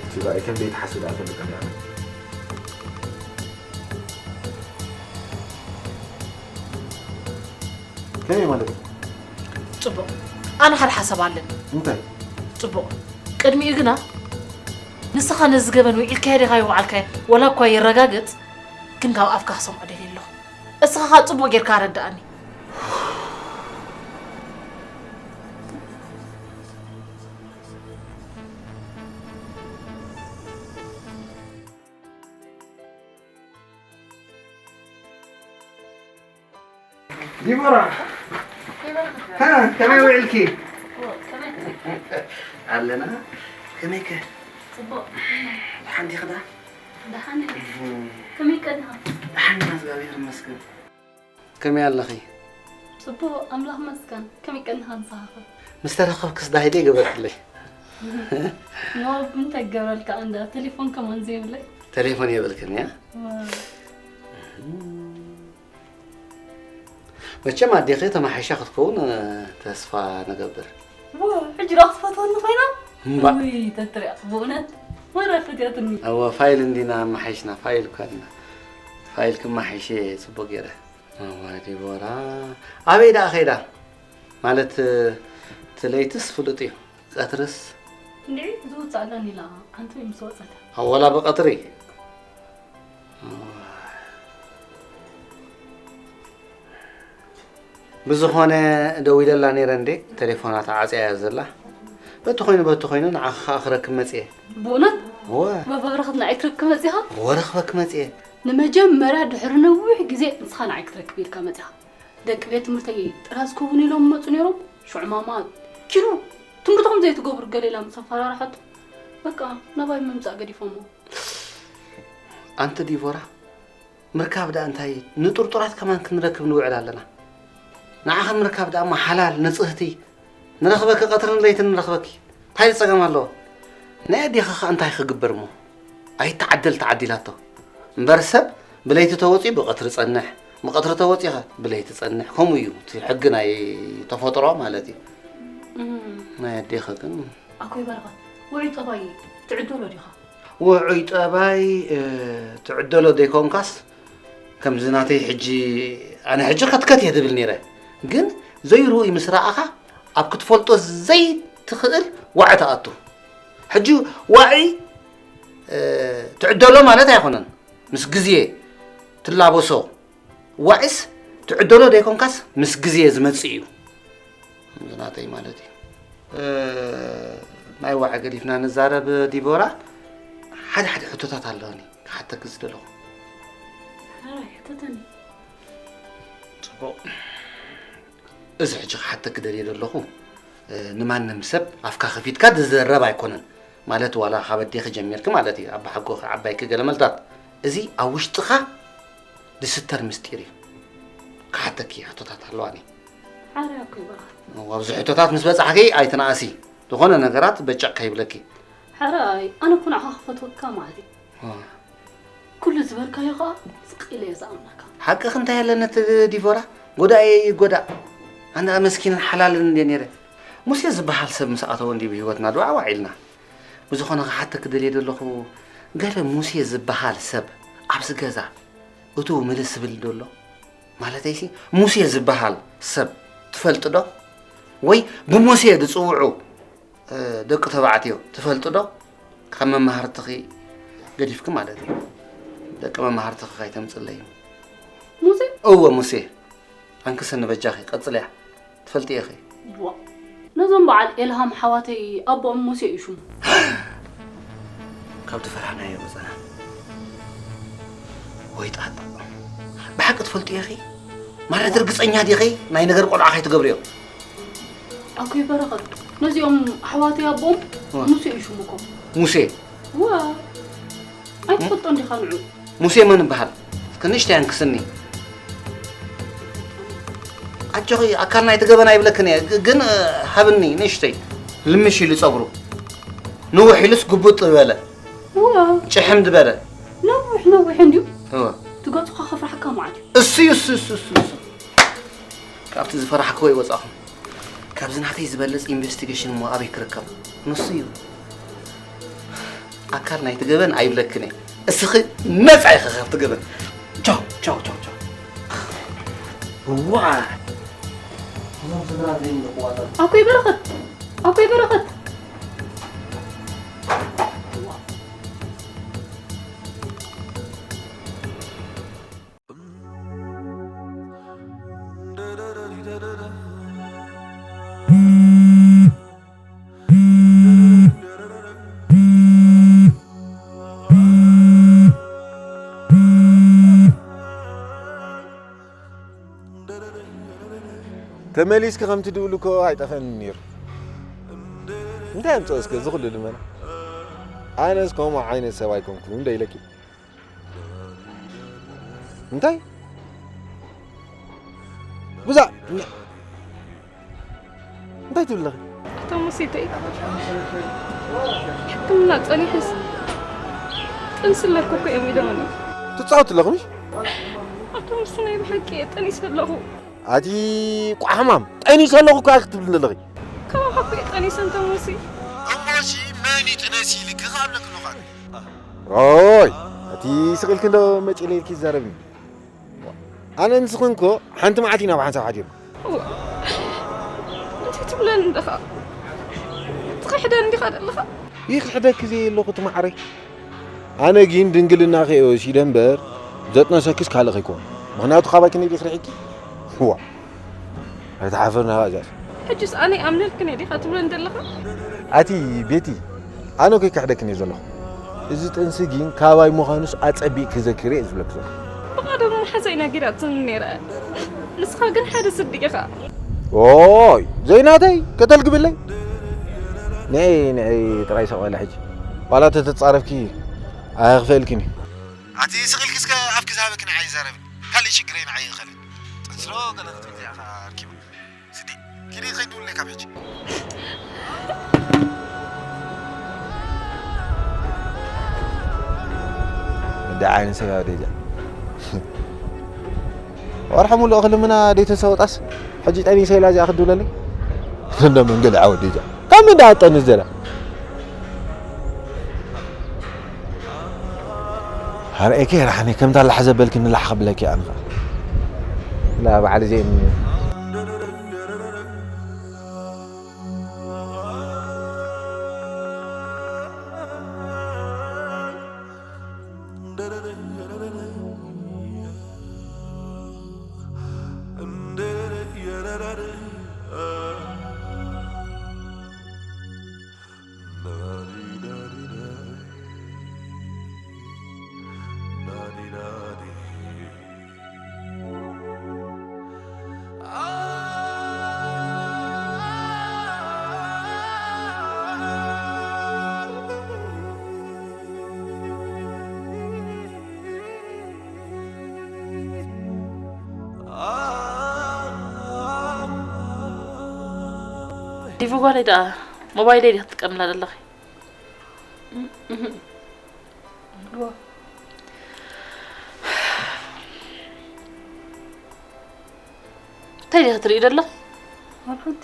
እቲ ባይ ከም ዘይትሓስብ ደኣ ፈልጥ እንዲያ። ከመይ ማለት እዩ? ጽቡቕ። ኣነ ሓደ ሓሳብ ኣለኒ። እንታይ? ጽቡቕ። ቅድሚኡ ግና ንስኻ ነዚ ገበን ውዒልካዮ ዲኻ ይወዓልካዮ? ወላ እኳ ይረጋገጽ፣ ግን ካብ ኣፍካ ክሰምዖ ደልየ ኣለኹ። እስኻ ኸኣ ጽቡቕ ጌርካ ኣረድኣኒ። ዲቦራ፣ ሃ፣ ከመይ ውዒልኪ? ኣለና። ከመይከ? ጽቡቕ። ደሓን ዲኺ ደኣ? ደሓን እየ። እም። ከመይ ቀኒኻ? ደሓን ኢና፣ እግዚኣብሔር ይመስገን። ከመይ ኣለኺ? ጽቡቕ፣ ኣምላኽ ይመስገን። ከመይ ቀኒኻ ንስኻ ኸ? ምስ ተራኸብክስ ዳሂደ ገበርክለይ? ኖ፣ እንታይ ክገብረልካ እንዳ ቴሌፎን ከማን ዘይብለይ። ቴሌፎን የብልክን እያ? ዋ። መቸም ኣዴኺ ተማሒሻ ክትከውን፣ እ፣ ተስፋ ንገብር። ዋ፣ ሕጂ ደኣ ክትፈትወኒ ኮይና? እምባእ። ውይ፣ ተትሪኣ፣ ብእውነት መረ ፈትያትኒ። እወ፣ ፋይል እንዲና ኣማሒሽና፣ ፋይል እኳ ዲና። ፋይል ክማሒሽ እየ ጽቡቕ ገይረ። እወ፣ ዲቦራ። ኣበይ ደኣ ኸይዳ? ማለት፣ እቲ ለይትስ ፍሉጥ እዩ፣ ቀትርስ? እንድዒ፣ ዝውጽእ ኣለኒ ኢላ፣ ኣንቲ ምስ ወጸት። ኣወላ ብቐትሪ? ብዝኾነ ደዊለላ ነይረ እንዴ፣ ቴሌፎና ተዓጽያ እያ ዘላ። በቲ ኮይኑ በቲ ኮይኑ ንዓኻ ኸኣ ክረክብ መጽየ። ብእውነት? እወ። ባባ በረኸት ንዓይ ክትረክብ መጺኻ? እወ፣ ረኽበክ መጽየ። ንመጀመርያ ድሕሪ ነዊሕ ግዜ ንስኻ ንዓይ ክትረክብ ኢልካ መጺኻ። ደቂ ቤት ትምህርተይ ጥራዝ ክህቡኒ ኢሎም መጹ ነይሮም። ሽዑ ማማ ኪዱ ትምህርትኹም ዘይትገብሩ ገለ ኢላ ምስ ኣፈራርሓቶም፣ በቃ ናባይ ምምጻእ ገዲፎሞ። ኣንቲ ዲቦራ፣ ምርካብ ደኣ እንታይ፣ ንጥርጡራት ከማን ክንረክብ ንውዕል ኣለና። ንዓኺ ምርካብ ደኣ እሞ ሓላል፣ ንጽህቲ፣ ንረኽበኪ፣ ቀትርን ለይትን ንረኽበኪ። እንታይ ጸገም ኣለዎ? ናይ ኣዴኺ ኸኣ እንታይ ክግበር እሞ? ኣይተዓደል ተዓዲላቶ። እምበር ሰብ ብለይቲ ተወጺኡ ብቐትሪ ጸንሕ፣ ብቐትሪ ተወጺኡ ኸኣ ብለይቲ ጸንሕ። ከምኡ እዩ እቲ ሕጊ ናይ ተፈጥሮ ማለት እዩ። እም። ናይ ኣዴኺ ግን ኣኮይ በረኸት፣ ውዑይ ጠባይ ትዕደሎ ዲኻ? ውዑይ ጠባይ፣ እ፣ ትዕደሎ ዘይኮንካስ፣ ከምዚ ናተይ ሕጂ፣ ኣነ ሕጂ ከትከት እየ ትብል ነይረ። ግን ዘይርኡይ ምስ ረኣኻ፣ ኣብ ክትፈልጦ ዘይትኽእል ዋዒ ትኣቱ። ሕጂ ዋዒ፣ እ፣ ትዕደሎ ማለት ኣይኮነን። ምስ ግዜ ትላበሶ። ዋዒስ ትዕደሎ ዘይኮንካስ ምስ ግዜ ዝመጽእ እዩ። ከምዚ ናተይ ማለት እዩ። እ፣ ናይ ዋዒ ገዲፍና ንዛረብ ዲቦራ፣ ሓደ ሓደ ሕቶታት ኣለኒ ክሓተኪ ዝደለኹ። ሕራይ፣ ሕተተኒ። ጽቡቕ። እዚ ሕጂ ክሓተኪ ደልየ ዘለኹ፣ እ፣ ንማንም ሰብ ኣፍካ ከፊትካ ዝዝረብ ኣይኮነን። ማለት ዋላ ካብ ኣዴኺ ጀሚርኪ ማለት እዩ፣ ኣባሓጎኺ፣ ዓባይኪ ገለ መልታት። እዚ ኣብ ውሽጥኻ ዝስተር ምስጢር እዩ። ክሓተኪ ሕቶታት ኣለዋኒ። ሓራይ ኣኮይ በረኸት። እወ፣ ኣብዚ ሕቶታት ምስ በጻሕኪ ኣይትነኣሲ። ዝኾነ ነገራት በጨቕ ከይብለኪ። ሓራይ፣ ኣነ እኮ ንዓኻ ክፈትወካ ማለት እዩ። እወ። ኩሉ ዝበልካዮ ኸኣ ስቕ ኢለ እየ ዝኣምነካ። ሓቅኺ እንታይ ኣለኒ እቲ ዲቦራ? ጎዳኢ ይጎዳእ። ኣነ መስኪንን ሓላልን እንድየ ነይረ። ሙሴ ዝበሃል ሰብ ምስ ኣተወ እንድዩ ብህይወትና ድዋዕዋዕ ኢልና። ብዝኾነ ክሓተኪ ደልየ ዘለኹ፣ ገለ ሙሴ ዝበሃል ሰብ ኣብዚ ገዛ እትው ምልስ ዝብል ዶ ኣሎ? ማለተይሲ፣ ሙሴ ዝበሃል ሰብ ትፈልጢ ዶ? ወይ ብሙሴ ዝጽውዑ፣ እ፣ ደቂ ተባዕትዮ ትፈልጢ ዶ? ካብ መማህርትኺ ገዲፍኪ ማለት እዩ። ደቂ መማህርትኺ ከይተምጽለይ። ሙሴ? እወ፣ ሙሴ። ኣንክሰኒ በጃኺ፣ ቀጽልያ። ትፈልጢ ኢኺ። ዋ፣ ነዞም በዓል ኤልሃም ሓዋተይ ኣቦኦም ሙሴ እዩ ሽሙ። ካብ ዝፈራሕናዮ ወጸና። ወይ ጣጣ። ብሓቂ ትፈልጡ ኢኺ? ማለት ርግጸኛ ዲኺ? ናይ ነገር ቆልዓ ከይትገብርዮ። ኣኮይ በረኸት፣ ነዚኦም ኣሕዋተይ ኣቦኦም ዋ። ሙሴ እዩ ሽሙ እኮ። ሙሴ? ዋ፣ ኣይትፈልጦ እንዲኻ ንዑ። ሙሴ መን ይበሃል? እስከ ንእሽተይ ኣንክስኒ። ኣጆኺ፣ ኣካል ናይቲ ገበን ኣይብለክን እየ፣ ግ-፣ ግን፣ እ፣ ሃብኒ ንእሽተይ። ልምሽ ኢሉ ጸጉሩ። ንውሕ ኢሉስ ጉቡጥ ዝበለ። ዋ። ጭሕም ዝበለ። ነዊሕ ነዊሕ እንድዩ። እወ። እቲ ገጹ ኸፍርሓካ መዓት እዩ። እሱ እዩ፣ እሱ፣ እሱ፣ እሱ፣ እሱ። ካብቲ ዝፈራሕክዎ ይወጻኹም። ካብዚ ናተይ ዝበልጽ ኢንቨስቲጌሽን እሞ ኣበይ ክርከብ? ንሱ እዩ። ኣካል ናይቲ ገበን ኣይብለክን እየ። እስኺ ነጻ ኢኺ ካብቲ ገበን። ቻው፣ ቻው፣ ቻው፣ ቻው። እዋ። እዞም ስድራ ዘይምልክዋታት። ኣኮይ በረኸት! ኣኮይ በረኸት! ተመሊስኪ ከምቲ ድብሉ እኮ ኣይጠፈንን ነይሩ። እንታይ ኣምፅኦ እስከ እዚ ኩሉ ልመና? ኣነስ ከምኡ ዓይነት ሰብ ኣይኮንኩን እንደ ኢለኪ። እንታይ? ጉዛ! እንታይ ትብል ኣለኺ? ኣቶ ሙሴተይ፣ ሕክምና ጸኒሑስ ጥንሲ ኣለኩ እኮ እዮም ኢሎምኒ። ትጻወቲ ኣለኹ ምሽ? ኣቶ ሙሴ፣ ናይ ብሓቂ እየ ጠኒሰ ኣለኹ። ኣቲ ቋሕማም፣ ጠኒሰ ኣለኹ እኮ ክትብሊ ዘለኺ። ከማኻ እኮ እየ ጠኒሰ ኣቶ ሙሴ። እሞሲ መን እዩ ጥነሲ ኢልኪ ክኣብለኪ ኣለኹ ኣነ? ኦይ፣ ኣቲ ስቕ ኢልኪ እንዶ መጭ ኢለ ኢልኪ ይዛረብኒ። ኣነ ንስኽን እኮ ሓንቲ መዓልቲ ኢና ብሓንሳብ ሓዲርና። እዋ፣ እንታይ ትብለኒ ኣለኻ? ትኽሕደኒ ዲኻ ዘለኻ? ይኽሕደኪ ዘየለኹ እቲ መዓረይ። ኣነ ግን ድንግልናኺ እየ ወሲደ እምበር፣ ዘጥነሰክስ ካልእ ከይኮነ። ምኽንያቱ ካባይ ክንደይ ዲኺ ርሒቕኪ? እዋ። ኣይትሓፍርና እዚኣስ። ሕጅስ ኣነ ይኣምነልክን እየ ዲኻ ትብለኒ ዘለኻ? ኣቲ ቤቲ፣ ኣነ እኮ ይክሕደክን እየ ዘለኹ። እዚ ጥንሲ ግን ካባይ ምዃኑስ ኣጸቢቕ ክዘክር እየ ዝብለኪ ዘለኹ። ብቐደሙ ሓንሳእ ነጊራትኒ ነይራ። ንስኻ ግን ሓደ ስዲ ኢኻ። ኦይ፣ ዘይናተይ፣ ከተልግብለይ። ንዒ፣ ንዒ ጥራይ ሰቕ በሊ ሕጂ። ዋላ ተተጻረፍኪ ኣይኽፈልክን እዩ። ኣቲ ስቕ ኢልኪ እስከ ኣፍኪ ዝሃበኪ ንዓይ ይዛረብኒ። ካልእ ሽግረይ ንዓይ ይኸልን። ጥንሲ ዶ ገለ ክትብል እዚኣ ኸኣ ኣርኪባ። ስዲ፣ ኪዲ ከይትብለይ ካብ ሕጂ። እንዳ ዓይኒ ሰብ ኣብ ደጃ። ወርሒ ሙሉእ ክልምና ደይተሰወጣስ፣ ሕጂ ጠኒሰ ኢላ እዚኣ ክትድውለለይ? እንዶ መንገዲ ዓወት ደጃ። ካብ ምንዳ ኣጠንስ ዘላ? ኣርእየኪ ራሕኒ ከምታ ላሕ ዘበልኪ ንላሕ ክብለኪ ኣንኻ። ላ በዓል እዚአን ዲቪ ጓለይ ደኣ ሞባይለይ ዲኺ ትጥቀምላ ዘለኺ? እዋ። እንታይ ዲኺ ትርኢ ዘለኺ? ዋላ ሓንቲ።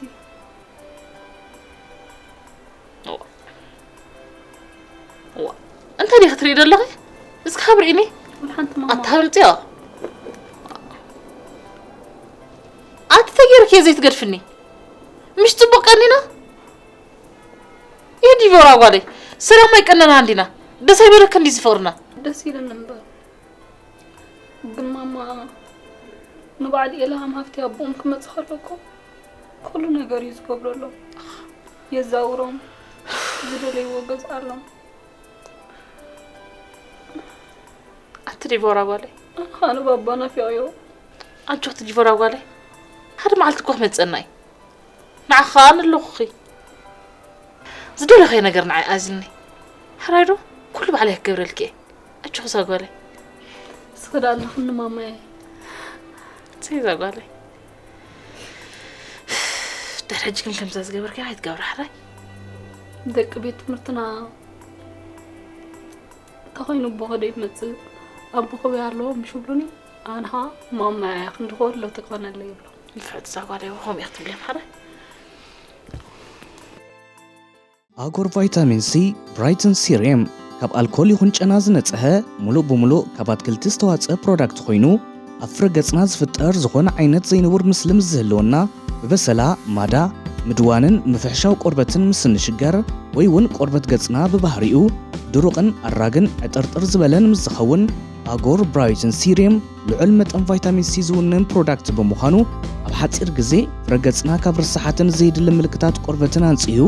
እዋ። ዋ፣ እንታይ ዲኺ ትርኢ ዘለኺ? እስኪ ካብ ርኢኒ። ሓንቲ ማማ ኣታ ምጽዮ። ኣቲ ተገይርኪ ዘይትገድፍኒ። ምሽ ጽቡቕ ቀኒና። ይህ ዲቦራ ጓለይ፣ ሰላም ኣይቀነና እንዲና። ደስ ኣይበለክ እንዲ ዝፈርና። ደስ ይለን እምበር። ግን ማማ፣ ንባዕል ኤልሃም ሃፍቲ ኣቦኦም ክመጽእ ከሎ እኮ ኩሉ ነገር እዩ ዝገብረሎም። የዛውሮም፣ ዝደለይዎ ገዝኣሎም። ኣቲ ዲቦራ ጓለይ። ኣነ ኸኣ ንባባ ናፊቐዮ። ኣጆኺ ዲቦራ ጓለይ። ሓደ መዓልቲ እኮ ክመጸና እዩ። ንዓኺ ኸኣ ኣለኹኺ። ዝደለኽዮ ነገር ንዓይ ኣዝኒ። ሕራይ ዶ? ኩሉ ባዕለይ ክገብረልኪ እየ። ኣጆኺ እዛ ጓለይ። እስኺ ደኣ ኣለኽኒ ማማየ። ሰይ እዛ ጓለይ። ድሕሪ ሕጂ ግን ከምዛ ዝገበርክያ ኣይትገብራ ሕራይ። ደቂ ቤት ትምህርትና እንተኾይኑ ኣቦ ከደ ይመጽእ፣ ኣቦ ከበይ ኣለዎ ምሽ ይብሉኒ፣ ኣነ ኸኣ ማማያ ክንዲ ከወሎ ትኾነለይ ይብሎ። ንፍዕቲ እዛ ጓለይ ከምኡ ኢኺ ትብልዮም ሕራይ። ኣጎር ቫይታሚን ሲ ብራይትን ሲሪየም ካብ ኣልኮል ይኹን ጨና ዝነጽሀ፣ ሙሉእ ብሙሉእ ካብ ኣትክልቲ ዝተዋጽአ ፕሮዳክት ኮይኑ፣ ኣብ ፍረ ገጽና ዝፍጠር ዝኾነ ዓይነት ዘይንቡር ምስሊ ምስ ዝህልወና፣ ብበሰላ፣ ማዳ፣ ምድዋንን ምፍሕሻው ቆርበትን ምስ እንሽገር፣ ወይ እውን ቆርበት ገጽና ብባህሪኡ ድሩቕን ኣራግን ዕጥርጥር ዝበለን ምስ ዝኸውን፣ ኣጎር ብራይትን ሲሪየም ልዑል መጠን ቫይታሚን ሲ ዝውንን ፕሮዳክት ብምዃኑ፣ ኣብ ሓጺር ግዜ ፍረ ገጽና ካብ ርሳሓትን ዘየድሊ ምልክታት ቆርበትን ኣንጺሁ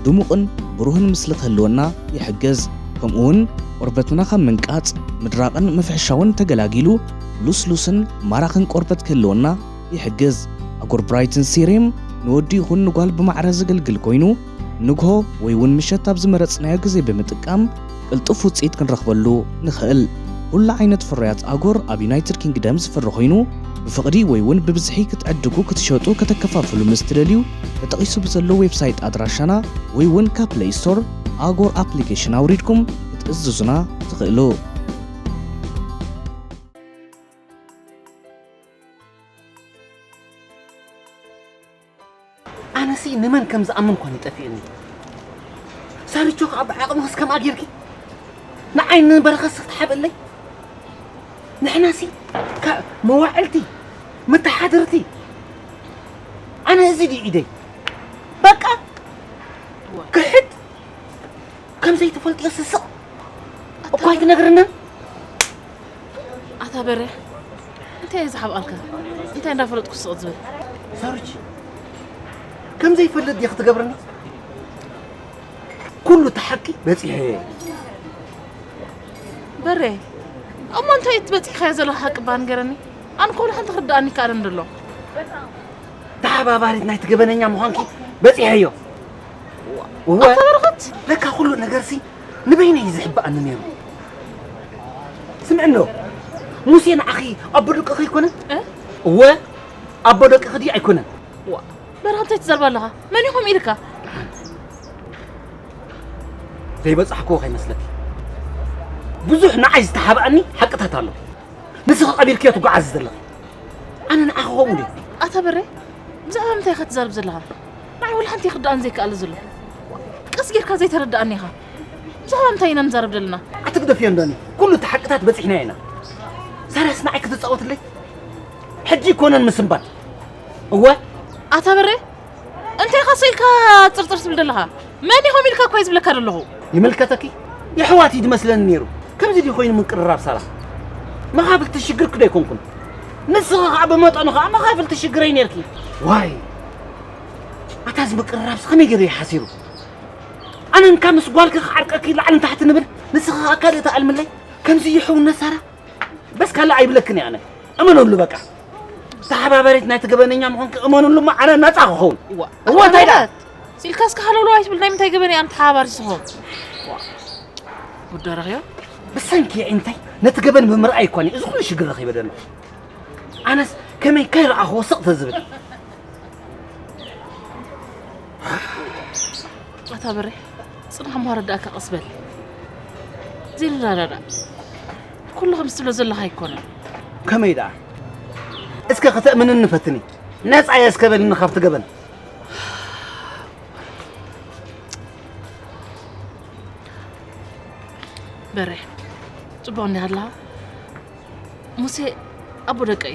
ድሙቕን ብሩህን ምስሊ ክህልወና ይሕግዝ። ከምኡውን ቆርበትና ካብ ምንቃጽ፣ ምድራቕን ምፍሕሻውን ተገላጊሉ ሉስሉስን ማራኽን ቆርበት ክህልወና ይሕግዝ። ኣጎር ብራይትን ሲሪየም ንወዲ ይኹን ንጓል ብማዕረ ዘገልግል ኮይኑ፣ ንግሆ ወይ እውን ምሸት ኣብ ዝመረጽናዮ ግዜ ብምጥቃም ቅልጡፍ ውጽኢት ክንረኽበሉ ንኽእል። ኩሉ ዓይነት ፍርያት ኣጎር ኣብ ዩናይትድ ኪንግደም ዝፍረ ኮይኑ፣ ብፍቕዲ ወይ እውን ብብዝሒ ክትዕድጉ፣ ክትሸጡ፣ ከተከፋፍሉ ምስ ትደልዩ፣ ተጠቒሱ ብዘሎ ዌብሳይት ኣድራሻና ወይ እውን ካብ ፕለይ ስቶር ኣጎር ኣፕሊኬሽን ኣውሪድኩም ክትእዝዙና ትኽእሉ። ኣነሲ ንመን ከም ዝኣምን እኳ ይጠፍእኒ። ሳርቾ ከኣ ብዓቕምኽስ ከምኣ ጌርኪ ንዓይ ንበረኸትስ ክትሓብእለይ? ንሕናሲ ካብ መዋዕልቲ መተሓደርቲ። ኣነ እዚ ድዩ ኢደይ? በቃ ክሕድ ከም ዘይትፈልጥዮ ስስቕ እኳ ኣይትነግርንን። ኣታ በረ፣ እንታይ እየ ዝሓብኣልካ? እንታይ እንዳፈለጥኩ ስቕ ዝብል? ሳርች፣ ከም ዘይፈልጥ ድየ ክትገብርኒ? ኩሉ እቲ ሓቂ በጺሐዮ እየ። በረ፣ እሞ እንታይ እቲ በጺሕካዮ ዘለኻ ሓቂ እባ ንገረኒ? ኣነ እኮ ወላ ሓንቲ ክርድኣኒ ይከኣለኒ ዘሎ። ተሓባባሪት ናይቲ ገበነኛ ምዃንኪ በጺሐዮ። እወ፣ ኣታ በረኸት! ለካ ኩሉ ነገርሲ ንበይነይ እዩ ዝሕብኣኒ ነይሩ። ስምዕኖ፣ ሙሴ ንዓኺ ኣቦ ደቅኺ ኣይኮነን? እ? እወ፣ ኣቦ ደቅኺ ድዩ ኣይኮነን? ዋ፣ በረኸት እንታይ ትዛረብ ኣለኻ? መን ኢኹም ኢልካ? ዘይበጻሕክዎ ከይመስለኪ። ብዙሕ ንዓይ ዝተሓብኣኒ ሓቅታት ኣሎ። ንስኺ ቀቢርክዮ ትጓዓዚ ዘለኺ። ኣነ ንዓኺ ከምኡ ድየ? ኣታ በሬ፣ ብዛዕባ ምንታይ ኢኻ ትዛረብ ዘለኻ? ንዓይ ወላ ሓንቲ ክርድኣኒ ዘይከኣለ ዘሎ። ቀስ ጌርካ ዘይተረድኣኒ ኢኻ። ብዛዕባ ምንታይ ኢና ንዛረብ ዘለና? ኣትግደፍዮ እንዶኒ። ኩሉ እቲ ሓቅታት በጺሕናዮ ኢና። ሳራስ ንዓይ ክትጻወትለይ? ሕጂ ኣይኮነን ምስንባት። እወ። ኣታ በሬ፣ እንታይ ኢኻ ስኢልካ ጽርጽር ትብል ዘለኻ? መን ኢኹም ኢልካ እኮ እየ ዝብለካ ዘለኹ። ይምልከተኪ? የሕዋት እዩ ዝመስለኒ ነይሩ። ከምዚ ድዩ ኮይኑ ምቅርራብ ሳራ? መኻፍልቲ ሽግርኪ ዶ ኣይኮንኩን? ንስኺ ኸዓ ብመጠኑ ኸዓ መኻፍልቲ ሽግረይ ነይርኪ። ዋይ! ኣታ እዚ ምቅርራብሲ ከመይ ገይሩ እዩ ሓሲሩ? ኣነ እንካ ምስ ጓልኪ ክዓርቀኪ ላዕልን ታሕቲ ንብል፣ ንስኺ ኸዓ ካልእ ትኣልምለይ? ከምዚ እዩ ሕውነት ሳራ? በስ ካልእ ኣይብለክን እየ ኣነ። እመነሉ በቃ። ተሓባባሪት ናይቲ ገበነኛ ምዃንኪ እመንሉ እሞ ኣነ ነጻ ክኸውን። እዋ፣ እዋ፣ እንታይ ደኣ? ኣታ በረኸት፣ ስኢልካ እስከ ሃለውለው ኣይትብል፣ ናይ ምንታይ ገበነኛ ኣነ ተሓባባሪ ዝኸውን? ወዲ ረኺቦ? ብሰንኪ እንታይ? ነቲ ገበን ብምርኣይ እኳ እየ እዚ ኩሉ ሽግር ረኺበ ዘለኹ። ኣነስ ከመይ ከይረኣኽዎ ስቕ ተዝብል። ኣታ በሬ፣ ጽናሕ እሞ ኣረዳእካ፣ ቀስ በል። ዘይንረዳዳእ። ኩሉ ከምዚ ትብሎ ዘለኻ ኣይኮነን። ከመይ ደኣ? እስከ ከተእምንኒ ፈትኒ። ነጻ እየ እስከ በልኒ ካብቲ ገበን። በሬ፣ ጽቡቕ እንዲያ ኣላ። ሙሴ ኣቦ ደቀይ።